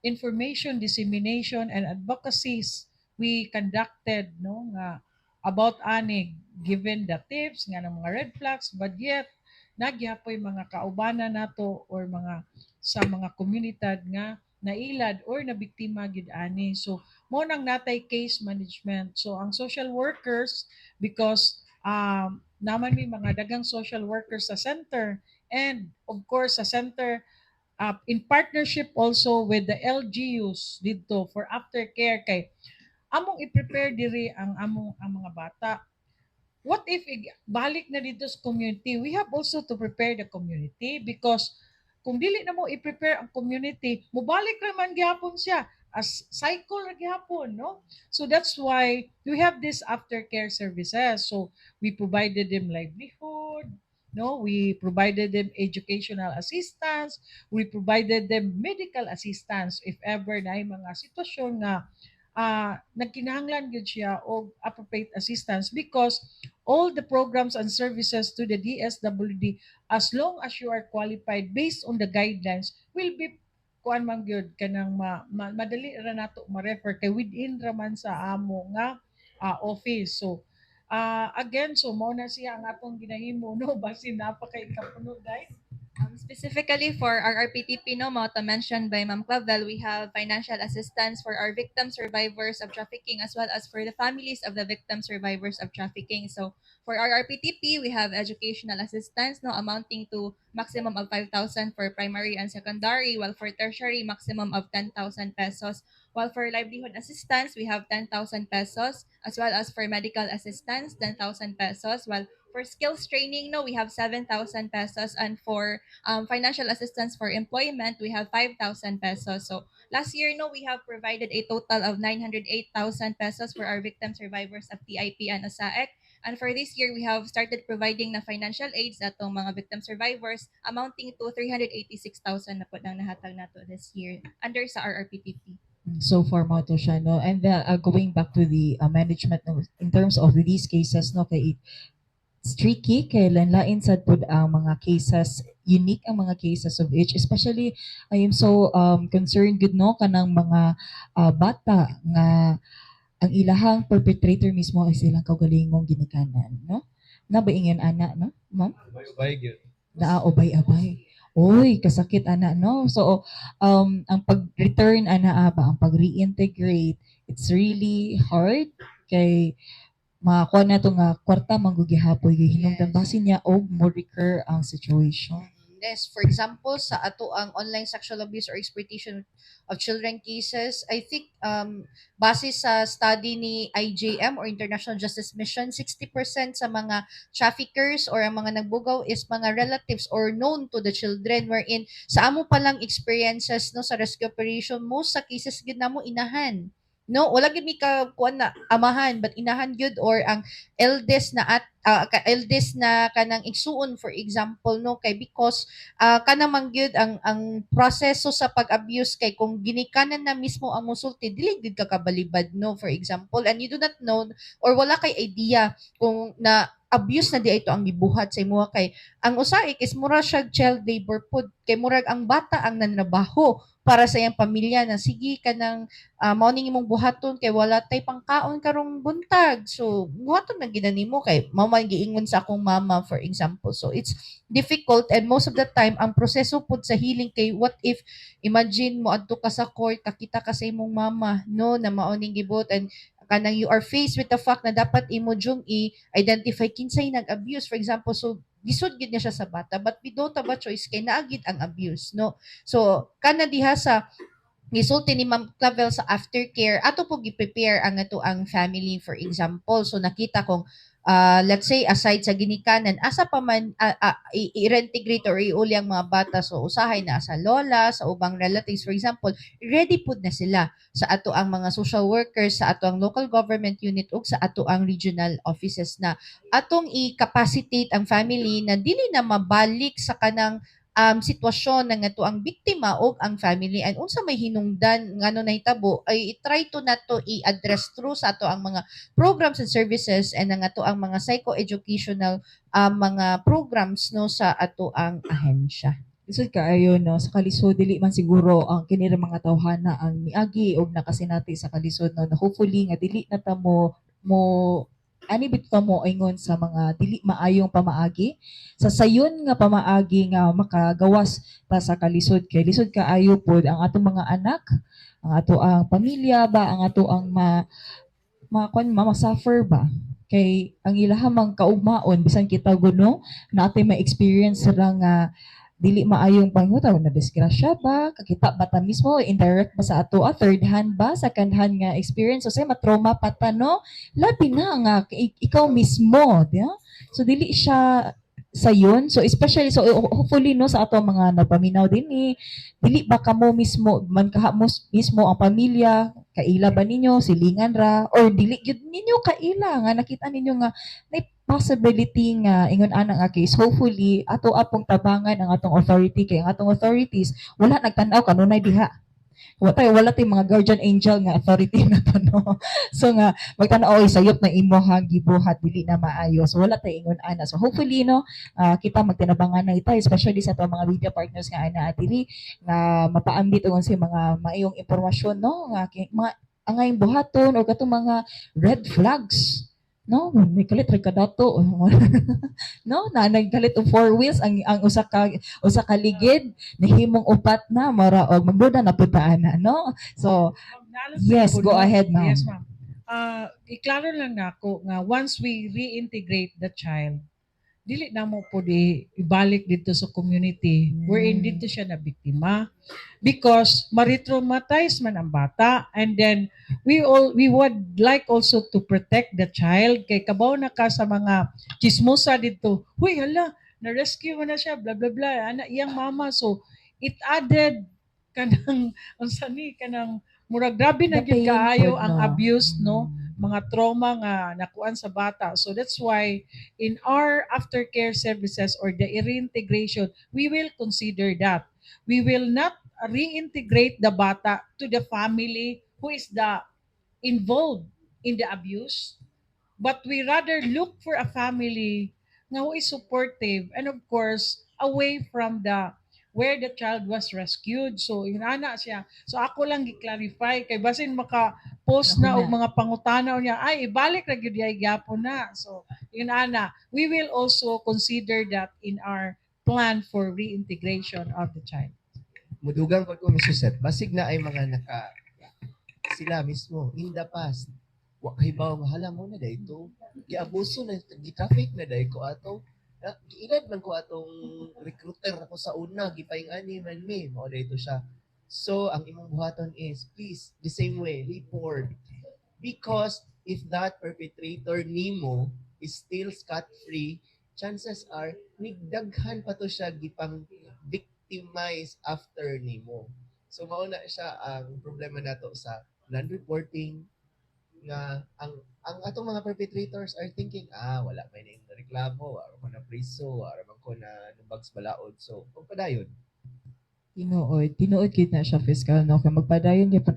information dissemination and advocacies we conducted, no, nga about ani, given the tips nga ng mga red flags, but yet nagyapoy mga kaubanan nato or mga sa mga komunidad nga nailad or nabiktima gid ani. So mo nang natay case management. So ang social workers, because naman may mga dagang social workers sa center and of course sa center in partnership also with the LGUs didto for aftercare, kay among i-prepare diri ang among ang mga bata. What if balik na dito sa community? We have also to prepare the community because kung dili na mo i-prepare ang community, mobalik ra man gihapon siya as cycle ra gihapon, no. So that's why we have this aftercare services. So we provided them livelihood, no, we provided them educational assistance, we provided them medical assistance if ever na mga sitwasyon nga nagkinahanglan gyud siya og appropriate assistance, because all the programs and services to the DSWD, as long as you are qualified based on the guidelines, will be kuan man gyud kanang madali ra nato ma-refer kay within ra man sa amo nga office. So again, so mao na siya ang atong ginahimo, no, basin napakay kapuno dai. Specifically for RRPTP, no, mao to mentioned by Ma'am Clavel, we have financial assistance for our victim survivors of trafficking as well as for the families of the victim survivors of trafficking. So for RRPTP, we have educational assistance, no, amounting to maximum of 5,000 for primary and secondary, while for tertiary, maximum of 10,000 pesos. While for livelihood assistance, we have 10,000 pesos, as well as for medical assistance, 10,000 pesos. While for skills training, no, we have 7,000 pesos, and for financial assistance for employment, we have 5,000 pesos. So last year, no, we have provided a total of 908,000 pesos for our victim survivors of TIP and OSAEC. And for this year, we have started providing na financial aids atong mga victim survivors amounting to 386,000 na po nang nahatag nato this year under sa RRPTP. So far mao to siya, no? And going back to the management, no, in terms of these cases, no, kay it's tricky kay lain sad pud ang mga cases, unique ang mga cases of each. Especially, I am so concerned gud, no, kanang mga bata nga ang ilahang perpetrator mismo ay silang kaugalingong ginikanan, no? Nabaingan ana, no, ma'am? Ubay-ubay gyud. Naa ubay-abay. Oy, kasakit ana, no? So ang pag-return ana ba, ang pag-reintegrate, it's really hard kay makakuha na to nga kwarta man gud gihapoy gihinungdan basin niya og mo recur ang situation. Yes, for example, sa ato ang online sexual abuse or exploitation of children cases, I think base sa study ni IJM or International Justice Mission, 60% sa mga traffickers or ang mga nagbugaw is mga relatives or known to the children, wherein sa amo pa lang experiences, no, sa rescue operation, most sa cases gid namo inahan, no? Wala gid mi ka kuan na amahan, but inahan gyud or ang eldest na at eldest na kanang igsuon, for example, no, kay because kana man gyud ang proseso sa pag-abuse, kay kung ginikanan na mismo ang musulti, dili gyud ka kabalibad, no, for example, and you do not know or wala kay idea kung na abuse na di ito ang gibuhat sa imuha, kay ang usaik is mura siya child labor pud, kay murag ang bata ang nanrabaho para sa iyang pamilya na sige kanang mao ning imong buhaton kay wala tay pangkaon karong buntag, so buhaton na gina nimo kay mao man giingon sa akong mama, for example. So it's difficult, and most of the time ang proseso pud sa healing, kay what if, imagine mo adto ka sa court, kakita ka sa imong mama, no, na mao ning gibuhat, and kanang you are faced with the fact na dapat imo jung i-identify kinsay nag-abuse, for example. So lisod gid niya siya sa bata, but we don't have a choice kay naa gid ang abuse, no? So kana diha sa gisulti ni Ma'am Clavel sa aftercare, ato po gi-prepare ang ato ang family, for example. So nakita kong let's say aside sa ginikanan, asa pa man i-reintegrate or iuli ang mga bata. So usahay na sa lola, sa ubang relatives, for example, ready pud na sila sa ato ang mga social workers, sa ato ang local government unit ug sa ato ang regional offices na atong i-capacitate ang family na dili na mabalik sa kanang sitwasyon ng ato ang biktima o ang family, and unsa may hinungdan ngano nahitabo ay i-try to nato i-address through sa ato ang mga programs and services and ang ato ang mga psychoeducational mga programs, no, sa ato ang ahensya. Lisod kaayo, no, sa kalisod. Dili man siguro ang kini ra mga tawhana ang miagi og nakasinati sa kalisod, no, na hopefully nga dili na ta mo mo ani bitaw mo ingon sa mga dili maayong pamaagi, sa sayon nga pamaagi nga makagawas ta sa kalisod, kay lisod kaayo pod ang atong mga anak, ang ato ang pamilya ba, ang ato ang ma ma kwan ma suffer ba, kay ang ilaha mang kaugmaon bisan kita guno na atay may experience ra nga dili maayong pangutaw na disgrasya ba, kakita ba ta mismo, indirect ba sa ato, third hand ba, second hand nga experience, so say matrauma pa ta, no? Labi na nga ikaw mismo, di ba? So dili siya sayon. So especially, so hopefully, no, sa ato mga nagpaminaw din ni, dili ba kamo mismo man kaha mo mismo ang pamilya, kaila ba ninyo, silingan ra, or dili gyud ninyo kaila nga nakita ninyo nga may possibility nga ingon ana nga case, hopefully ato apong tabangan ang atong authority, kay ang atong authorities wala nagtan-aw kanunay diha. Wala tay mga guardian angel nga authority na to, no? So nga magtan-aw, "Oy, sayop na imo ha gibuhat, dili na maayo." So wala tay ingon ana. So hopefully, no, kita magtinabangan na ita, especially sa atong mga media partners nga ana diri nga mapaambit og sa mga maayong impormasyon, no, nga mga angayng buhaton or katong mga red flags, no? May kalit ra kadato, no, na nagkalit og four wheels ang usa ka ligid, nahimong upat na, mara og magduda na pud ta ana, no? So yes, go ahead, ma'am. Yes, ma'am. Iklaro lang nako nga once we reintegrate the child, dili na mo po di ibalik dito sa community wherein dito siya na biktima, because maritraumatize man ang bata. And then we would like also to protect the child kay kabaw na ka sa mga chismosa dito, "Huy, hala, na-rescue mo na siya, blah blah blah, ana iyang mama." So it added kanang unsa ni, kanang murag grabe na The gyud pain kaayo pod, ang no? abuse, no? Mga trauma nga nakuan sa bata. So that's why in our aftercare services or the reintegration, we will consider that. We will not reintegrate the bata to the family who is the involved in the abuse, but we rather look for a family nga who is supportive and, of course, away from the where the child was rescued. So inana siya. So ako lang gi-clarify kay basin maka-post na og mga pangutana niya, ay ibalik ra gyud ay gyapon na. So inana, we will also consider that in our plan for reintegration of the child. Mudugang ko ko, Mr. Seth, basig naay mga naka sila mismo in the past wa kahibaw nga hala mo na dito giabuso na, gi-traffic na dai ko ato. Na, giilad man ko atong recruiter ako sa una, gipaing-ani man mi mao dito siya. So ang imong buhaton is, please, the same way, report, because if that perpetrator nimo is still scot free, chances are nigdaghan pa to siya gipang victimize after nimo. So mao na siya ang problema nato sa non-reporting, nga ang atong mga perpetrators are thinking, "Ah, wala may ning reklamo, wala ko na priso, wala man ko na nubag sa balaod, so pagpadayon." Tinuod, tinuod gid na siya, Fiscal, no? Kay magpadayon gyud pa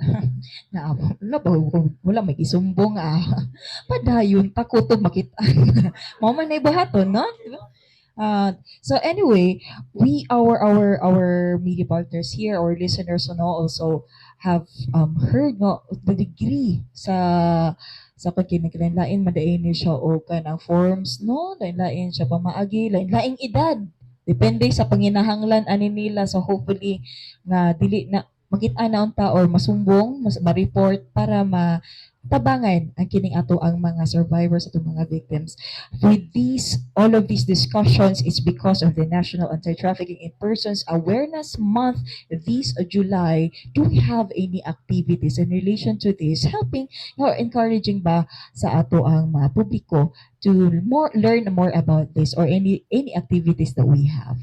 na wala ba, wala may isumbong, ah. Padayon ta kutob makita. Mao man nay buhaton, no? Di ba? So anyway, we our media partners here, our listeners, no, also have heard, no, the degree sa kung kinaglain madain ni siya o kanang forms, no, lain-lain siya pamaagi, lain-laing edad depende sa panginahanglan ani nila. So hopefully nga dili na makita na unta or masumbong, mas ma-report para matabangan ang kining ato ang mga survivors, atong mga victims. With these all of these discussions is because of the National Anti-Trafficking in Persons Awareness Month this July. Do we have any activities in relation to this, helping or encouraging ba sa ato ang mga publiko to more learn more about this or any activities that we have?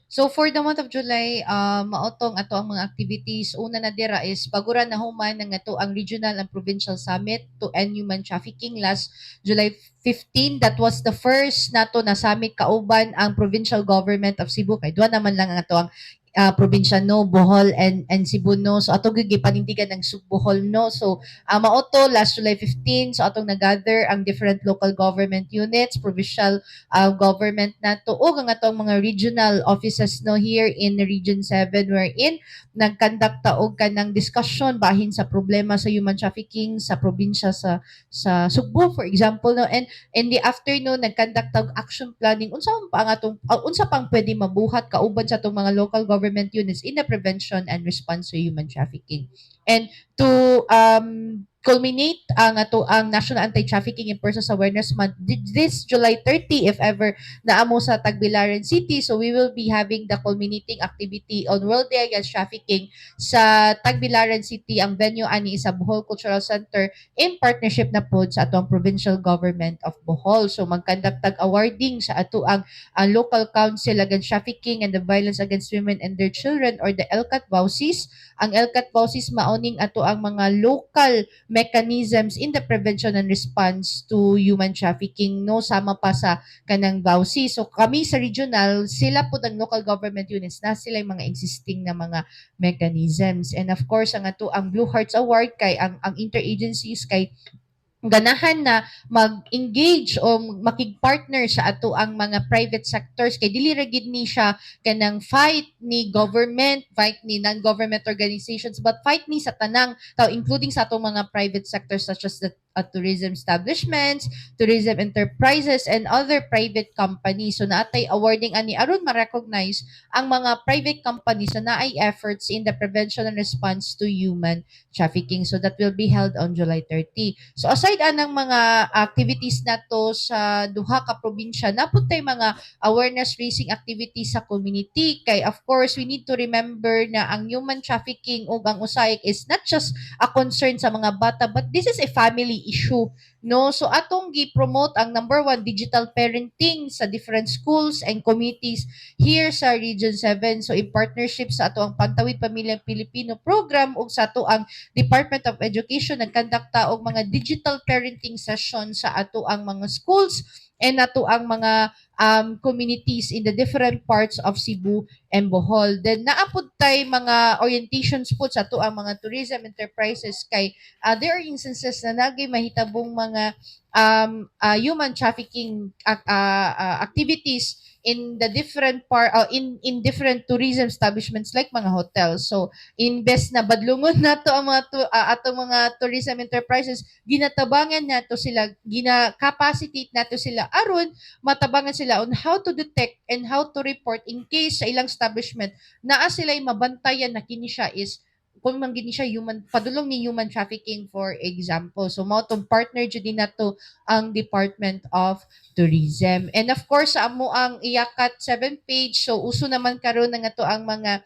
So for the month of July, mao tong ato ang mga activities. Una na dira is pagura na human ang ato ang regional and provincial summit to end human trafficking last July 15. That was the first nato na summit kauban ang provincial government of Cebu. Kay duha naman lang ang ato ang probinsya, no, Bohol and Cebu, no. So ato gyud gipanindigan ng Sugbohol, no. So mao to last July 15. So atong nagather ang different local government units, provincial government nato ug ang atong mga regional offices, no, here in Region 7, wherein nag-conduct ta og kanang discussion bahin sa problema sa human trafficking sa probinsya sa Sugbo, for example, no. And in the afternoon, nag-conduct ta og action planning unsa man pa ang atong unsa pang pwede mabuhat kauban sa atong mga local government units in the prevention and response to human trafficking. And to culminate ang ato ang National Anti-Trafficking in Persons Awareness Month this July 30, if ever naa mo sa Tagbilaran City, so we will be having the culminating activity on World Day Against Trafficking sa Tagbilaran City. Ang venue ani sa Bohol Cultural Center in partnership na pod sa atong provincial government of Bohol. So mag-conduct tag awarding sa ato ang local council against trafficking and the violence against women and their children or the ELCAT VAWCs. Ang ELCAT VAWCs mao ning ato ang mga local mechanisms in the prevention and response to human trafficking, no, sama pa sa kanang VAWC. So kami sa regional, sila po ang local government units na sila yung mga existing na mga mechanisms. And of course, ang ato ang Blue Hearts Award kay ang interagencies kay ganahan na mag-engage o makig-partner sa ato ang mga private sectors kay dili ra gid ni siya kanang fight ni government, fight ni non-government organizations, but fight ni sa tanang tao, including sa atong mga private sectors such as the tourism establishments, tourism enterprises and other private companies. So naatay awarding ani aron ma-recognize ang mga private companies na naay efforts in the prevention and response to human trafficking. So that will be held on July 30. So aside anang mga activities nato sa duha ka probinsya, naa pud tay mga awareness raising activities sa community kay of course we need to remember na ang human trafficking ug ang OSAEC is not just a concern sa mga bata, but this is a family issue, no? So atong gi-promote ang number one, digital parenting sa different schools and communities here sa Region 7. So in partnership sa ato ang Pantawid Pamilyang Pilipino program ug sa ato ang Department of Education, nag-conduct ta og mga digital parenting session sa ato ang mga schools and ato ang mga communities in the different parts of Cebu and Bohol. Then naa pod tay mga orientations po sa ato ang mga tourism enterprises kay there are instances na naa gyuy mahitabong mga human trafficking activities in the different part in different tourism establishments like mga hotels. So imbes na badlungon nato ang mga atong mga tourism enterprises, ginatabangan nato sila, gina-capacitate nato sila aron matabangan sila on how to detect and how to report in case sa ilang establishment naa sila mabantayan na kini siya is kung man gini siya human padulong ni human trafficking, for example. So mao tong partner jud din nato ang Department of Tourism. And of course, sa amo ang Iyakat 7 page, so uso naman karon na nga to ang mga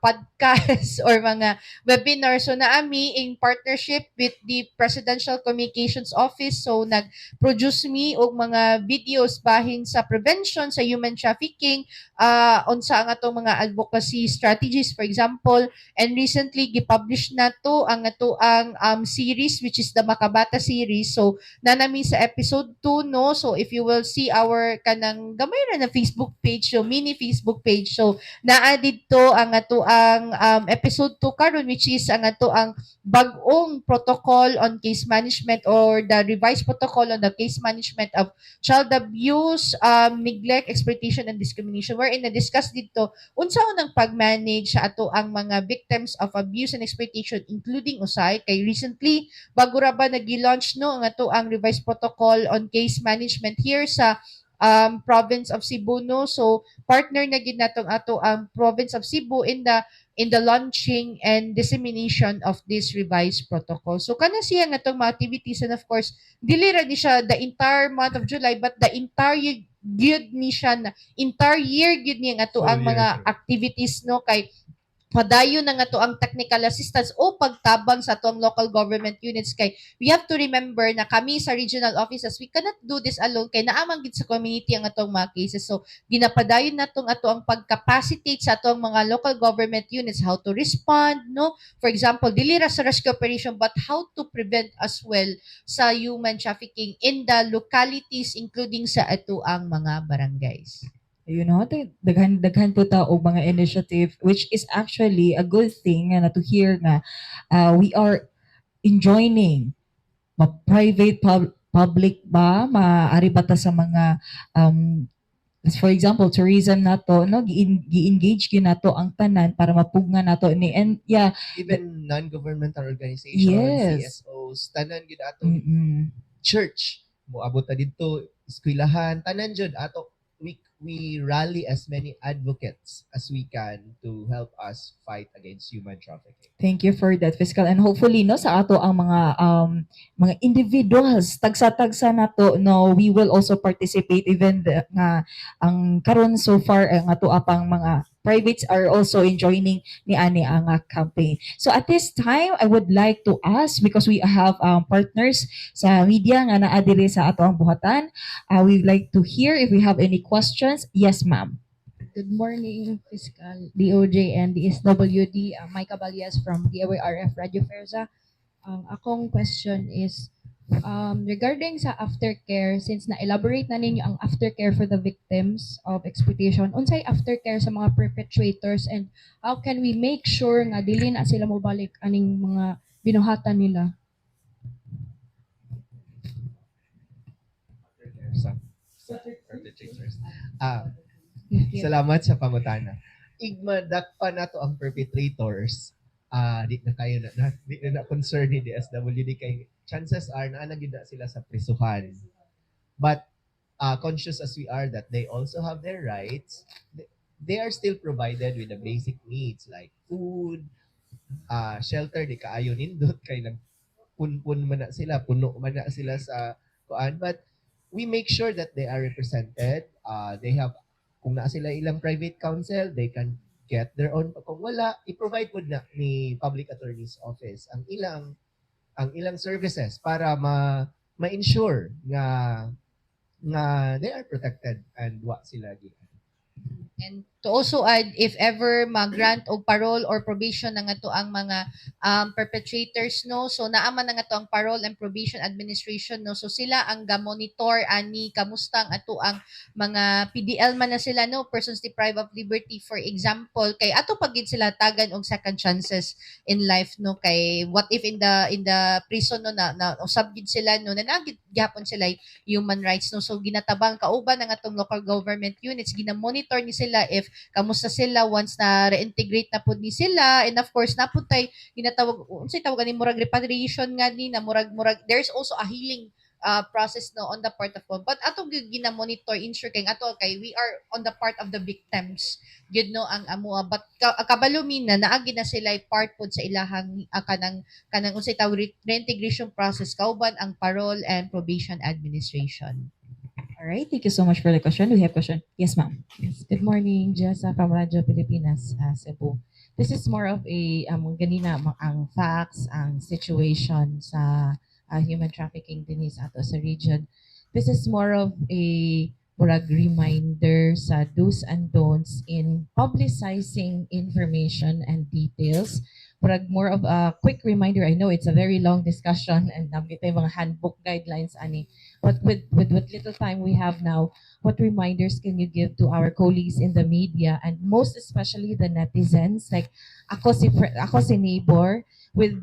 podcast or mga webinar. So naa mi in partnership with the Presidential Communications Office, so nag-produce mi og mga videos bahin sa prevention sa human trafficking, unsa ang atong mga advocacy strategies, for example. And recently gipublish nato ang ato ang series, which is the Makabata series. So naa na mi sa episode 2, no? So if you will see our kanang gamay ra na Facebook page, so mini Facebook page, so naa didto ang ato ang episode 2 karon, which is ang ato ang bag-ong protocol on case management or the revised protocol on the case management of child abuse, neglect, exploitation and discrimination, wherein na-discuss didto unsa unang pag-manage sa ato ang mga victims of abuse and exploitation, including usahay kay recently bago ra ba nag-launch, no, ang ato ang revised protocol on case management here sa province of Cebu, no? So partner na gid natong ato ang province of Cebu in the launching and dissemination of this revised protocol. So kana siya nga atong mga activities. And of course, dili ra ni siya the entire month of July but the entire year gyud ni siya na entire year gyud ni ang ato ang Full year, mga sir. Activities, no, kay padayon na nga to ang technical assistance o pagtabang sa atong local government units, kay we have to remember na kami sa regional offices, we cannot do this alone kay naa man gid sa community ang atong mga cases. So ginapadayon natong ato ang pag-capacitate sa atong mga local government units, how to respond, no, for example, dili ra sa rescue operation but how to prevent as well sa human trafficking in the localities, including sa ato ang mga barangays. You know, daghan daghan po ta og mga initiative, which is actually a good thing nga na to hear nga we are enjoining ma private public ba, maari ba ta sa mga for example, tourism nato, no, gi-engage gyud nato ang tanan para mapugngan nato ni and yeah. Even non-governmental organizations, CSOs, tanan gyud ato, church, moabot ta didto, eskwelahan, tanan jud ato, we rally as many advocates as we can to help us fight against human trafficking. Thank you for that, Fiscal. And hopefully, no, sa ato ang mga individuals, tagsa-tagsa nato, no, we will also participate, even the, nga ang karon so far ang ato apang mga privates are also enjoining ni ani ang campaign. So at this time, I would like to ask, because we have partners sa media nga naa diri sa ato ang buhatan, we'd like to hear if we have any questions. Yes, ma'am. Good morning, Fiscal DOJ and DSWD. Micah Balias from DOARF Radio Ferza. Ang akong question is regarding sa aftercare, since na-elaborate na ninyo ang aftercare for the victims of exploitation, unsay aftercare sa mga perpetrators and how can we make sure nga dili na sila mobalik aning mga binuhatan nila? Sa perpetrators. Ah, salamat sa pangutana. Igma dakpa nato ang perpetrators. Ah, di na kayo na, di na, na concern ni DSWD kay chances are naa na gyud na sila sa prisuhan. But conscious as we are that they also have their rights, they are still provided with the basic needs like food, shelter, di kaayo nindot kay nagpunpun man na sila, puno man na sila sa kuan. But we make sure that they are represented. They have, kung naa sila ilang private counsel, they can get their own. Kung wala, i-provide mo na ni Public Attorney's Office ang ilang Ang ilang services para ma ma-ensure nga they are protected and wa sila gi And to also add, if ever mag-grant og parole or probation na nga to ang mga perpetrators, no, so naa man na nga to ang Parole and Probation Administration, no, so sila ang ga-monitor ani kamusta ang ato ang mga PDL man na sila, no, persons deprived of liberty, for example, kay ato pag gid sila tagan og second chances in life, no, kay what if in the prison, no, na usab gid sila, no, na naa gid gihapon sila human rights, no. So ginatabang kauban ang atong local government units, gina-monitor ni sila if kamusta sila once na reintegrate na pud ni sila. And of course naa pud tay ginatawag, unsay tawag ani, murag repatriation nga ni na murag there's also a healing process, no, on the part of, but ato gyud gina-monitor, ensure kay ato kay we are on the part of the victims gyud, no, ang amoa. But kabalo mi na naagi na sila part pud sa ilahang kanang unsay tawag, reintegration process kauban ang Parole and Probation Administration. All right, thank you so much for the question. We have question. Yes, ma'am. Yes, good morning, Jessa from Radyo Pilipinas, Cebu. This is more of a ganina ang facts, ang situation sa human trafficking dinhi sa ato sa region. This is more of a murag reminder sa do's and don'ts in publicizing information and details. Murag more of a quick reminder. I know it's a very long discussion and naa gyud mga handbook guidelines ani. But with what little time we have now, what reminders can you give to our colleagues in the media and most especially the netizens? Like ako si neighbor with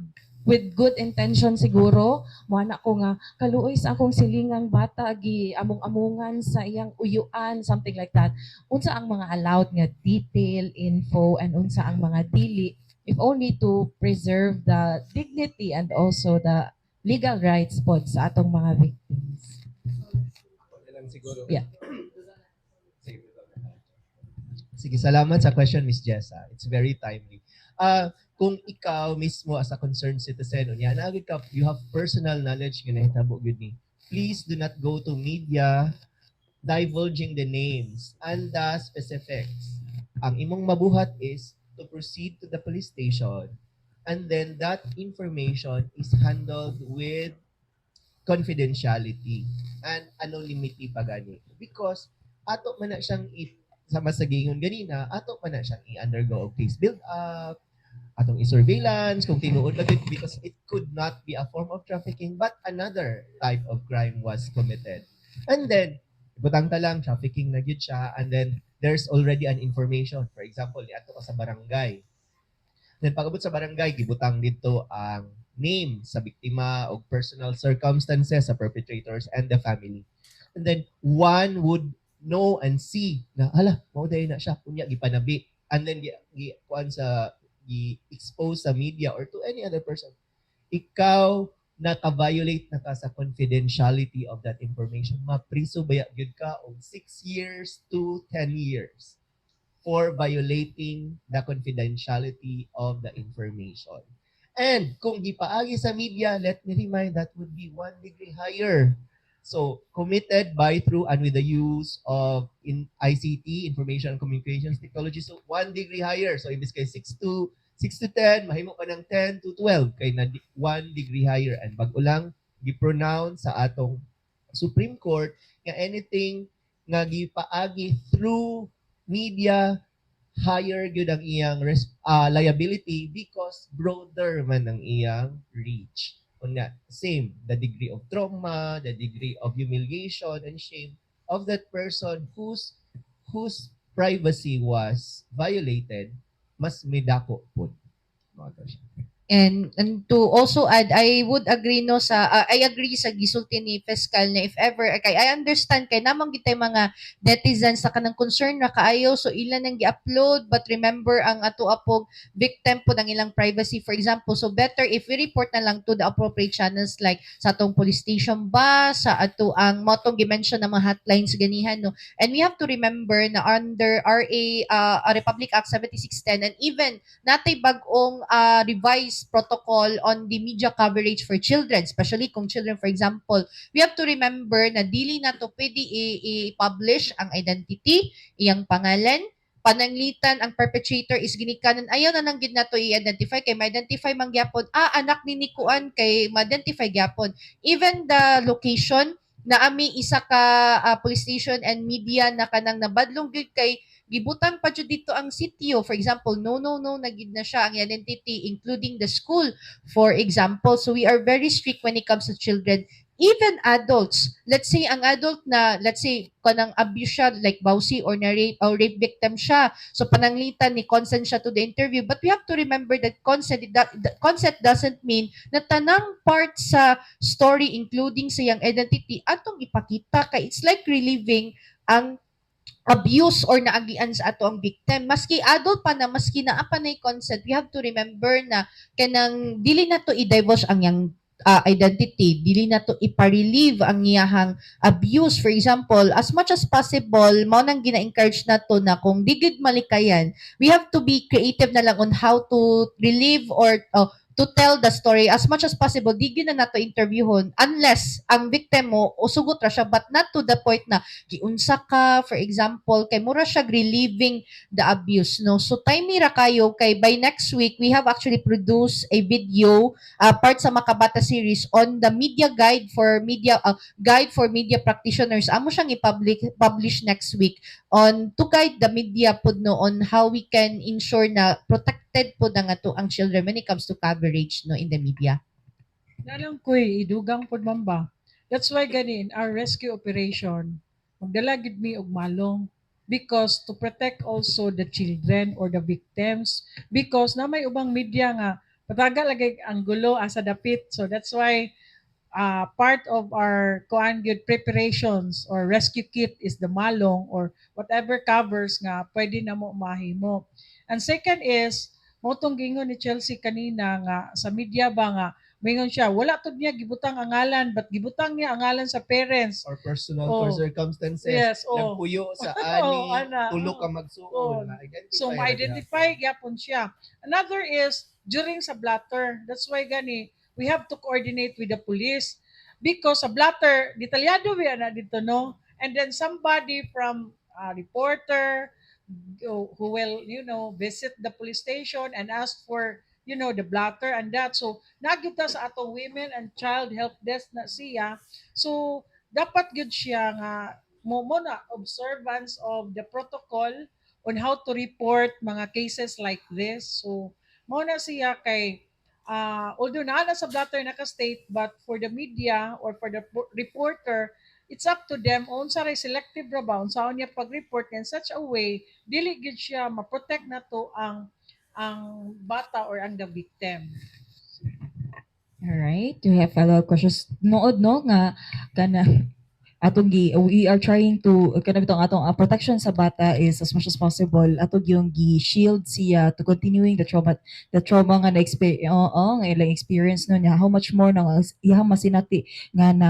good intention siguro, moana ko nga kaluoy sa akong silingang bata, gi among-amongan sa iyang uyuan, something like that. Unsa ang mga allowed nga detail info and unsa ang mga dili, if only to preserve the dignity and also the legal rights pod sa atong mga victims? Ako na lang siguro. Yeah. Sige. Sige, salamat sa question, Miss Jessa. It's very timely. Kung ikaw mismo as a concerned citizen, unya naa gyud ka, you have personal knowledge nga nahitabo gyud ni, please do not go to media divulging the names and the specifics. Ang imong mabuhat is to proceed to the police station and then that information is handled with confidentiality and anonymity pa gani. Because ato man na siyang i sama sa giingon ganina, ato man na siyang i-undergo og case build up, atong i-surveillance kung tinuod ba gyud, because it could not be a form of trafficking but another type of crime was committed. And then ibutang ta lang trafficking na gyud siya and then there's already an information. For example, niadto ka sa barangay. Then pag-abot sa barangay, gibutang dito ang name sa biktima o personal circumstances sa perpetrators and the family. And then one would know and see na, hala, mao diay na siya, unya gipanabi and then gi kuan sa gi-expose sa media or to any other person. Ikaw, naka-violate na ka sa confidentiality of that information. Mapriso baya gyud ka og 6 years to 10 years for violating the confidentiality of the information. And kung gipaagi sa media, let me remind, that would be one degree higher. So, committed by, through, and with the use of in ICT, Information and Communications Technology. So, one degree higher. So, in this case, 6 to 10, mahimo pa ng 10 to 12, kay na one degree higher. And bag-o lang, gi-pronounce sa atong Supreme Court nga anything nga gipaagi through media, higher gyud ang iyang liability because broader man ang iyang reach. Unya, same, the degree of trauma, the degree of humiliation and shame of that person whose privacy was violated, mas midako pud. Mao to siya. And to also add, I would agree, no, sa I agree sa gisulti ni Fiscal na if ever kay I understand kay naa man gyud tay mga netizens sa kanang concern ra kaayo, so ilan ang gi-upload. But remember ang ato apog victim po ng ilang privacy, for example. So better if we report na lang to the appropriate channels like sa atong police station ba, sa ato ang mao tong gi-mention ng mga hotlines ganihan, no. And we have to remember na under RA Republic Act 7610 and even naa tay bag-ong revised protocol on the media coverage for children, especially kung children, for example, we have to remember na dili na to pwede i-publish ang identity, iyang pangalan, Pananglitan ang perpetrator is ginikanan, ayaw na lang gid nato i-identify kay ma-identify man gyapon, ah, anak ni kuan, kay ma-identify gyapon. Even the location na ami isa ka police station and media na kanang nabadlong gyud kay gibutang pa jud dito ang sitio. For example, no na gid na siya ang identity, including the school, for example. So we are very strict when it comes to children, even adults. Let's say ang adult na, let's say kanang abuse siya, like VAWC or na rape or rape victim siya, so pananglitan ni consent siya to the interview, but we have to remember that consent doesn't mean na tanang part sa story, including sa iyang identity, atong ipakita, kay it's like reliving ang abuse or naagian sa ato ang victim. Maski adult pa na, maski naa pa na consent, we have to remember na kanang dili na to i-divulge ang iyang identity, dili na to ipa-relieve ang iyahang abuse. For example, as much as possible, mao nang gina-encourage nato na kung di gid malikayan, we have to be creative na lang on how to relieve or to tell the story as much as possible. Di gyud na nato interviewhon unless ang victim mo o sugot ra siya, but not to the point na giunsa ka, for example, kay mura siya reliving the abuse, no? So time ra kayo kay by next week we have actually produced a video, part sa Makabata series on the media guide for media practitioners. Amo siyang i-public publish next week on to guide the media pud, no, on how we can ensure na protected pud ang ato ang children when it comes to coverage, no, in the media. Nalang ko'y idugang pod, ma'am, ba. That's why gani in our rescue operation, magdala gid mi og malong because to protect also the children or the victims, because na may ubang media nga pataga lagi ang gulo asa dapit. So that's why part of our kuan gyud preparations or rescue kit is the malong or whatever covers nga pwede na mo mahimo. And second is mao tong giingon ni Chelsea kanina nga sa media ba nga mingon siya wala tud niya gibutang ang ngalan, but gibutang niya ang ngalan sa parents or personal Oh. or circumstances. Yes, oh. Nagpuyo sa ani, Oh, ana. tulo ka magsuon. Oh. Ma-identify So ra ma-identify gyapon siya. Another is during sa blotter. That's why gani we have to coordinate with the police because sa blotter detalyado biya na dito, no? And then somebody from reporter who will visit the police station and ask for the blotter and that. So nagyud sa atong women and child help desk na siya. So dapat gyud siya nga mo na observance of the protocol on how to report mga cases like this. So mo na siya kay although naa na sa blotter naka-state, but for the media or for the reporter, it's up to them unsa ray selective ra ba unsaon niya pag-report in such a way dili gyud siya ma-protect nato ang bata or ang the victim. Alright, we have follow-up questions. Nood, no, nga kana atong gi we are trying to kana bitong atong protection sa bata is as much as possible ato yung gi shield siya to continuing the trauma nga na experience, oo, nga ilang experience, no, niya. How much more na nga iyang masinati nga na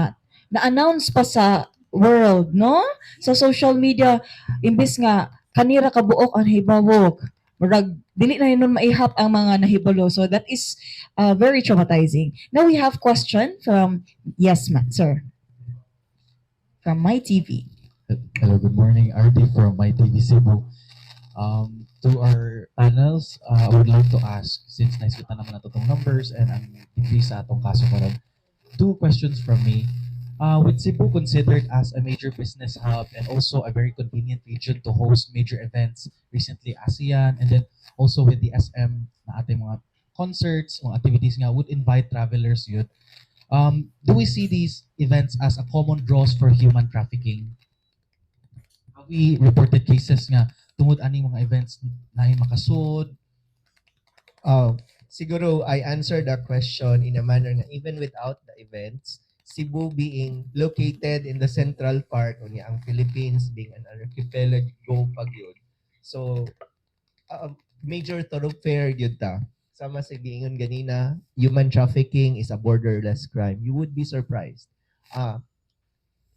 na-announce pa sa world, no, sa social media, imbes nga kanira kabuok ang hibawok, murag dili na yun maihap ang mga nahibalo. So that is very traumatizing. Now we have question from, yes, ma'am, sir, from My TV. Hello, good morning. RD from My TV Cebu. To our panels, I would like to ask, since naisgutan naman nato tong numbers and ang decrease sa atong kaso karon, two questions from me. With Cebu considered as a major business hub and also a very convenient region to host major events, recently ASEAN, and then also with the SM na ating mga concerts, mga activities nga would invite travelers yun. Do we see these events as a common draws for human trafficking? Have we reported cases nga tungod aning mga events na makasud? Siguro I answered the question in a manner na even without the events, Cebu being located in the central part, unya ang Philippines being an archipelago pa gyud. So, major thoroughfare gyud ta. Sama sa giingon ganina, human trafficking is a borderless crime. You would be surprised.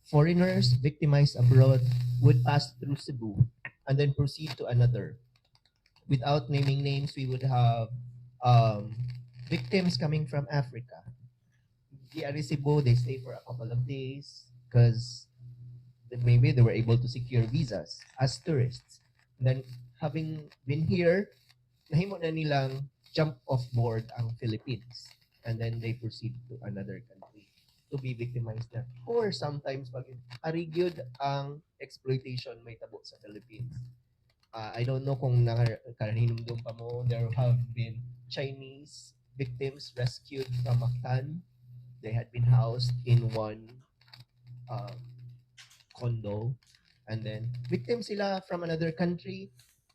Foreigners victimized abroad would pass through Cebu and then proceed to another. Without naming names, we would have victims coming from Africa. The Cebu, they stay for a couple of days because maybe they were able to secure visas as tourists. And then Having been here, nahimo na nilang jump off board ang Philippines. And then they proceed to another country to be victimized na. Or sometimes, pag ari gyud ang exploitation may tabo sa Philippines. I don't know kung nakahinumdum pa mo, there have been Chinese victims rescued from Mactan. They had been housed in one condo. And then, victims sila from another country.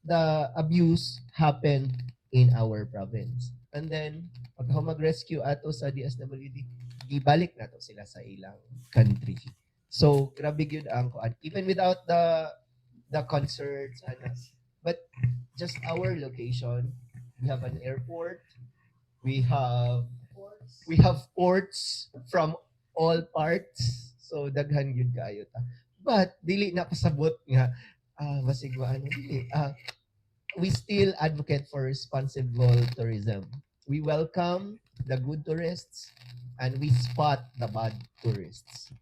The abuse happened in our province. And then, pag mag-rescue ato sa DSWD, gibalik nato sila sa ilang country. So, grabe gyud ang kuan. Even without the concerts, ano. But just our location, we have an airport, we have ports from all parts. So daghan gyud kaayo ta. But dili na pasabot nga basig ba ano dili. We still advocate for responsible tourism. We welcome the good tourists and we spot the bad tourists.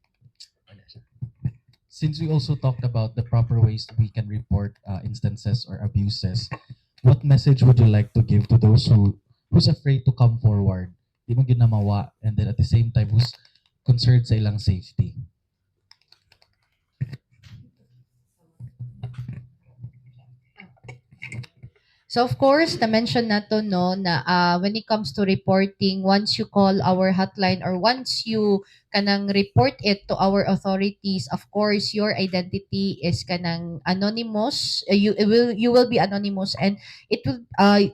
Ano siya? Since we also talked about the proper ways we can report instances or abuses, what message would you like to give to those who's afraid to come forward? Di mo ginamawa, and then at the same time who's concerned sa ilang safety? So of course, na-mention nato, no, na when it comes to reporting, once you call our hotline or once you kanang report it to our authorities, of course, your identity is kanang anonymous. You will be anonymous and it will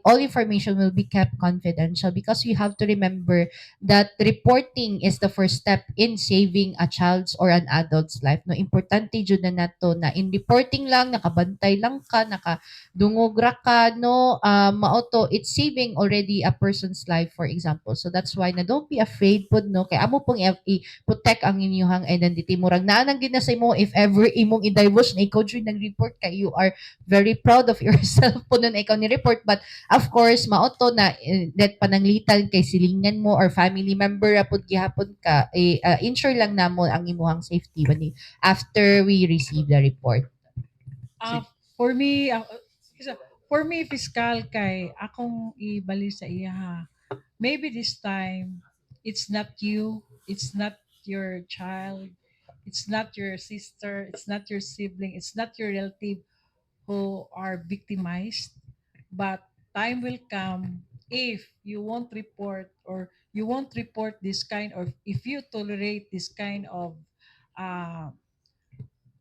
all information will be kept confidential because you have to remember that reporting is the first step in saving a child's or an adult's life. No, importante jud na nato na in reporting lang, nakabantay lang ka, naka dungog ra ka, no, mao to, it's saving already a person's life, for example. So that's why na don't be afraid pud, no, kay amo pong i-protect ang inyong identity. Murag naa nang gina sa imo if ever imong i-divulge na ikaw jud nag-report kay you are very proud of yourself po nun ikaw ni report. But of course, mao to na that pananglitan kay silingan mo or family member ra pud gihapon ka, eh, ensure lang namo ang imuhang safety when after we receive the report. For me, Fiscal, kay akong ibali sa iya ha. Maybe this time, it's not you, it's not your child, it's not your sister, it's not your sibling, it's not your relative who are victimized, but time will come if you won't report or you won't report this kind or if you tolerate this kind of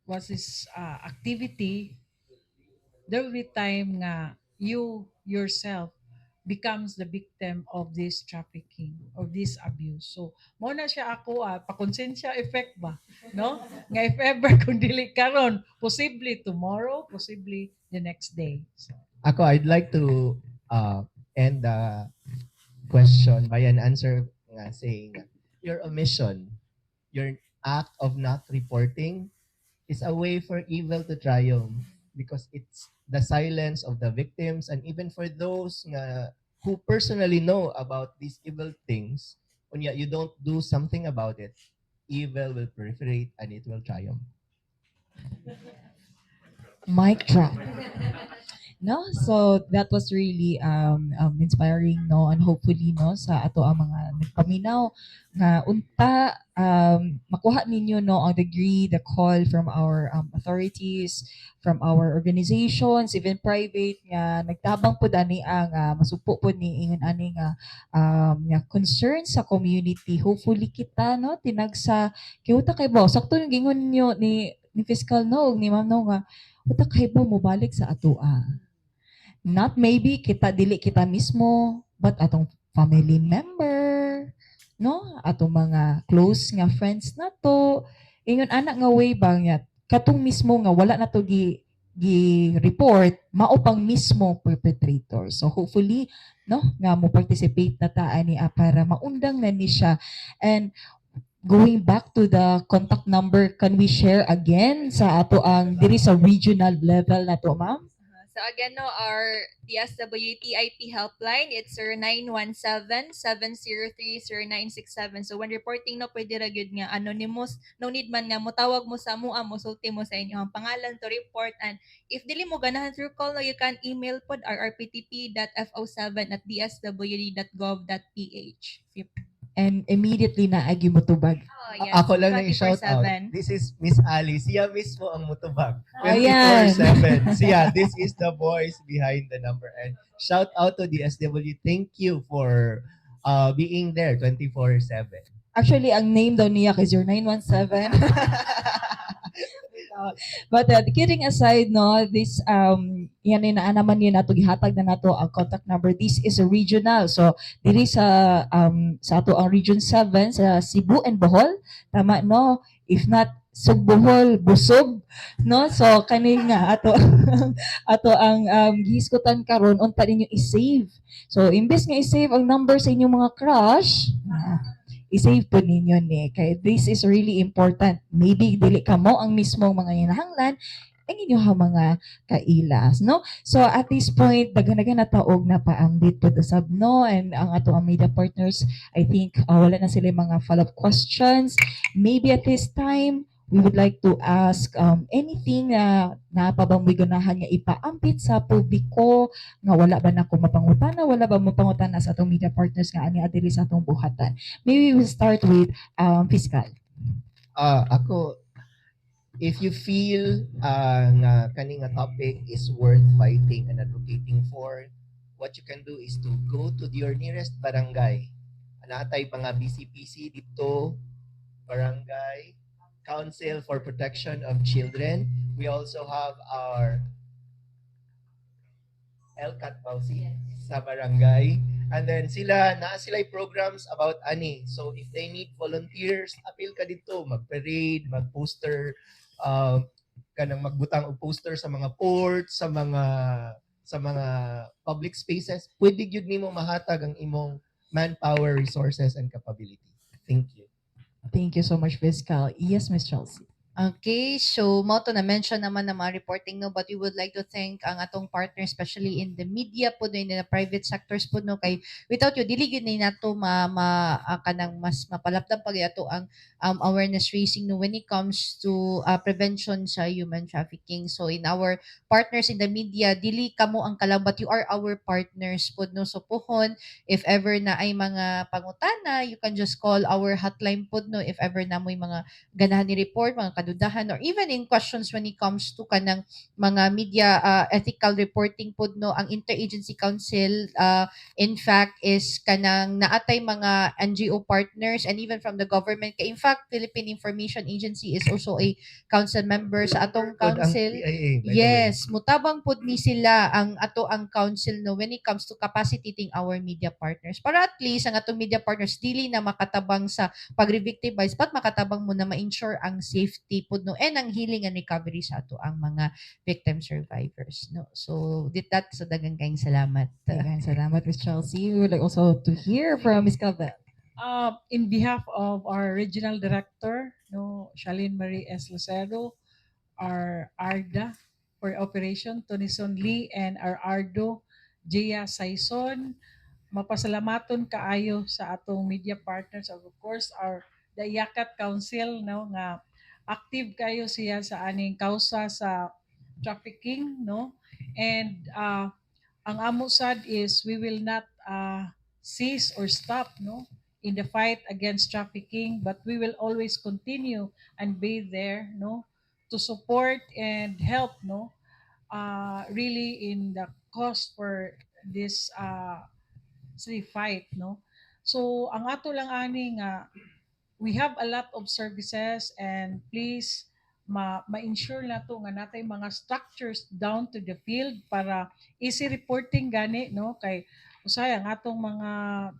what's this activity, there will be time nga you yourself becomes the victim of this trafficking, of this abuse. So, mao na siya ako, pakonsensya effect ba, no? Nga if ever kung dili karon, possibly tomorrow, possibly the next day. So, Ako, I'd like to end the question by an answer nga saying your omission, your act of not reporting is a way for evil to triumph because it's the silence of the victims and even for those nga who personally know about these evil things, unya you don't do something about it, evil will proliferate and it will triumph. Mic drop. No? So that was really inspiring, no, and hopefully, no, sa ato ang mga nagpaminaw nga unta makuha ninyo, no, ang degree, the call from our authorities, from our organizations, even private nga nagtabang pud ani ang masupo pud ni ingon ani nga concern sa community. Hopefully kita, no, tinagsa kay ba sakto yung gingon niyo ni Fiscal, no, ug ni Ma'am, no, nga uta kay ba mobalik sa atoa. Not maybe kita, dili kita mismo, but atong family member, no, atong mga close nga friends nato. Ingon ana nga way ba nga katong mismo nga wala na to gi report mao pang mismo perpetrator. So hopefully, no, nga mo participate na ta ani para maundang na ni siya. And going back to the contact number, can we share again sa ato ang diri sa regional level na to, ma'am? So again, no, our DSWD TIP helpline, it's 0917-703-0967. So when reporting, no, pwede ra gyud nga anonymous. No need man nga motawag mo sa amua, mosulti mo sa inyong pangalan to report. And if dili mo ganahan through call, no, you can email pod rrptp.fo7@dswd.gov.ph. And immediately naa gyud motubag. Oh, yes. Ako lang na i-shout out. 24/7. This is Miss Ali. Siya mismo ang mutubag. Ayan. 24/7. Siya, this is the voice behind the number. And shout out to DSWD. Thank you for being there 24/7. Actually, ang name daw niya is your 917. But kidding aside, no, this yan ay naa naman yun nato, gihatag na nato ang contact number. This is a regional. So diri sa ato ang Region 7 sa Cebu and Bohol, tama, no? If not Sugbohol, Busog, no? So kani nga ato ang gihisgutan karon, unta ninyo i-save. So imbes nga i-save ang number sa inyong mga crush, i-save po ninyo ni kay this is really important. Maybe dili kamo ang mismong mga hinahanglan, ang inyong mga kailas, no? So at this point, daghan-daghan na ta og napaambit po usab, no? And ang ato ang media partners, I think wala na sila mga follow-up questions. Maybe at this time, we would like to ask anything na naa pa bang ganahan nga ipaambit sa publiko nga wala ba nako mapangutana, wala ba mapangutana sa atong media partners nga ani diri sa atong buhatan. Maybe we'll start with Fiscal. Ah, ako, if you feel nga kani nga topic is worth fighting and advocating for, what you can do is to go to your nearest barangay. Naa tay mga BCPC dito, Barangay Council for Protection of Children. We also have our LCAT Bausi sa barangay. And then sila, naa sila programs about ani. So if they need volunteers, apil ka dito, mag-parade, mag-poster, kanang magbutang og poster sa mga ports, sa mga public spaces, pwede gyud nimo mahatag ang imong manpower, resources and capability. Thank you. Thank you so much, Fiscal. Yes, Miss Chelsea. Okay, so mao to, na mention naman na mga reporting, no, but we would like to thank ang atong partner, especially in the media po, no, in the private sectors po, no, kay without you dili gyud ni nato ma kanang mas mapalapdan pag ato ang awareness raising, no, when it comes to prevention sa human trafficking. So in our partners in the media, dili kamo ang kalam, but you are our partners po, no. So pohon, if ever na ay mga pangutana, you can just call our hotline po, no, if ever na mo'y mga ganahan ni report, mga kadudahan, or even in questions when it comes to kanang mga media ethical reporting pod, no. Ang Interagency Council, in fact, is kanang naa tay mga NGO partners and even from the government, kay in fact Philippine Information Agency is also a council member sa atong Pod ang council. PIA, by the way. Yes, mutabang pud ni sila ang ato ang council, no, when it comes to capacitating our media partners. Para at least ang atong media partners dili na makatabang sa pag-revictimize but makatabang mo na ma-ensure ang safety pud, no, and ang healing and recovery sa ato ang mga victim survivors, no. So dit that sa daghang kayong salamat. Daghang salamat, Miss Chelsea. We would like also to hear from Miss Calvel. In behalf of our regional director, no, Charlene Marie S. Lucero, our ARDA for operation, Tonison Lee, and our ARDO, Gia Saison, mapasalamaton kaayo sa atong media partners, of course, our the IACAT Council, no, nga active kayo siya sa aning kausa sa trafficking, no? And ang amo sad is we will not cease or stop, no, in the fight against trafficking, but we will always continue and be there, no, to support and help, no, really in the cause for this say fight, no? So ang ato lang ani nga we have a lot of services and please ma ma-ensure nato nga natay mga structures down to the field para easy reporting gani, no? Kay usahay ang atong mga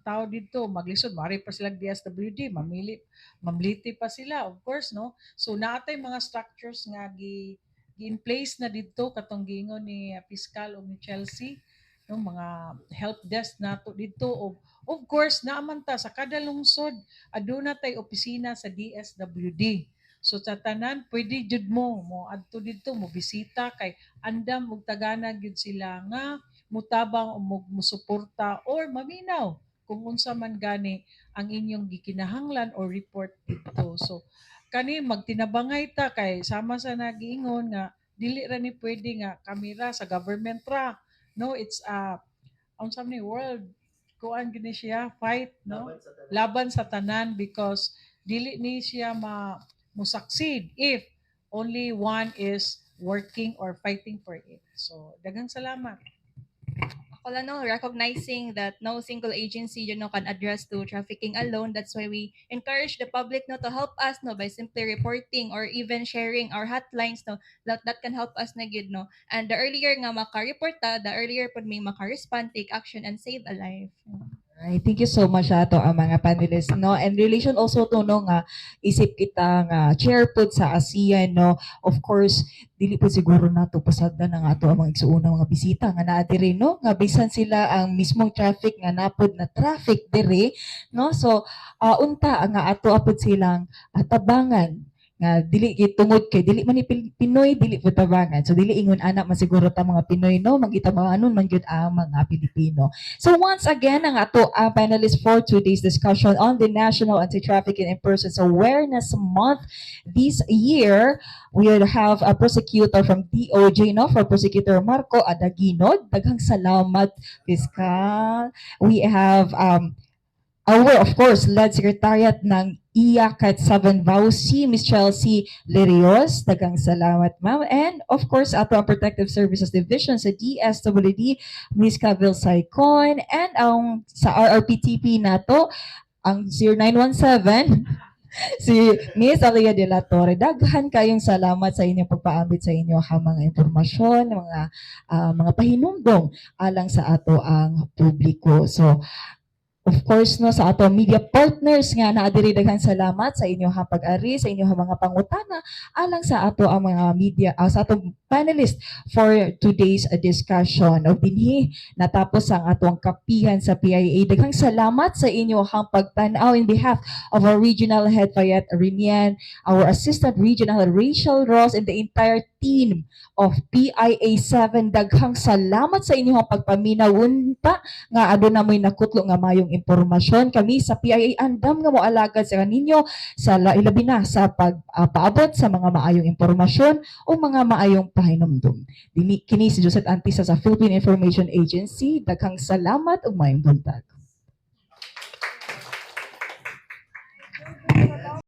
tao dito maglisod, mari pa sila DSWD, mamili, mamliti pa sila, of course, no? So naatay mga structures nga gi gi in place na didto, katong giingon ni Fiscal o ni Chelsea, no, mga help desk nato didto. Of course, naa man ta sa kada lungsod, aduna tay opisina sa DSWD. So sa tanan pwede jud mo mo adto didto, mo bisita, kay andam ug tagana gyud sila nga mutabang o musuporta or maminaw kung unsa man gani ang inyong gikinahanglan or report didto. So kani magtinabangay ta kay sama sa nagiingon nga dili ra ni pwede nga kami ra sa government ra, no? It's a, unsa man ni, world kuan gini siya, fight, no, laban sa tanan, because dili ni siya ma mo succeed if only one is working or fighting for it. So daghang salamat. Ako lang, no, recognizing that no single agency can address to trafficking alone. That's why we encourage the public, no, to help us, no, by simply reporting or even sharing our hotlines, no, that can help us na gyud, no. And the earlier nga maka-report ta, the earlier pud may maka-respond, take action and save a life. Right. Thank you so much ato ang mga panelists, no. And relation also to, no, nga isip kita nga chair pud sa ASEAN, no. Of course, dili po siguro nato pasagdan ang ato ang mga igsuonang mga bisita nga naa diri, no, nga bisan sila ang mismong traffic nga napod na traffic diri, no. So unta nga ato apod silang tabangan nga dili kay tungod kay dili man ni Pinoy, dili po tabangan. So dili ingon ana man siguro ta mga Pinoy, no, magitabanganon man gyud ang mga Pilipino. So once again, ang ato ang panelists for today's discussion on the National Anti-Trafficking in Persons Awareness Month this year, we have a prosecutor from DOJ, no, for Prosecutor Marco Adaginod. Daghang salamat, Fiscal. We have our, of course, lead secretariat ng IACAT 7 VAWC, Miss Chelsea Lerios. Daghang salamat, ma'am. And, of course, ato ang Protective Services Division sa DSWD, Miss Cabil Saicon, and ang sa RRPTP nato, ang 0917, si Miss Alia de la Torre. Daghan kayong salamat sa inyong pagpaambit sa inyo ang mga impormasyon, mga pahinumdom alang sa ato ang publiko. So, of course, no, sa ato media partners nga naa diri, daghan salamat sa inyong pag-ari, sa inyong mga pangutana alang sa ato ang mga media, sa atong panelist for today's discussion. O dinhi natapos ang atong kapihan sa PIA. Daghang salamat sa inyong pagtan-aw in behalf of our regional head Fayette Rinian, our assistant regional head Rachel Ross, and the entire team of PIA 7. Daghang salamat sa inyong pagpaminaw, unta nga aduna mo'y nakutlo nga mayong impormasyon. Kami sa PIA, andam nga moalagad sa kaninyo sa ilabi na sa pagpaabot sa mga maayong impormasyon o mga maayong pahinumdum. Dini kini si Joseph Antisa sa Philippine Information Agency. Daghang salamat ug maayong buntag.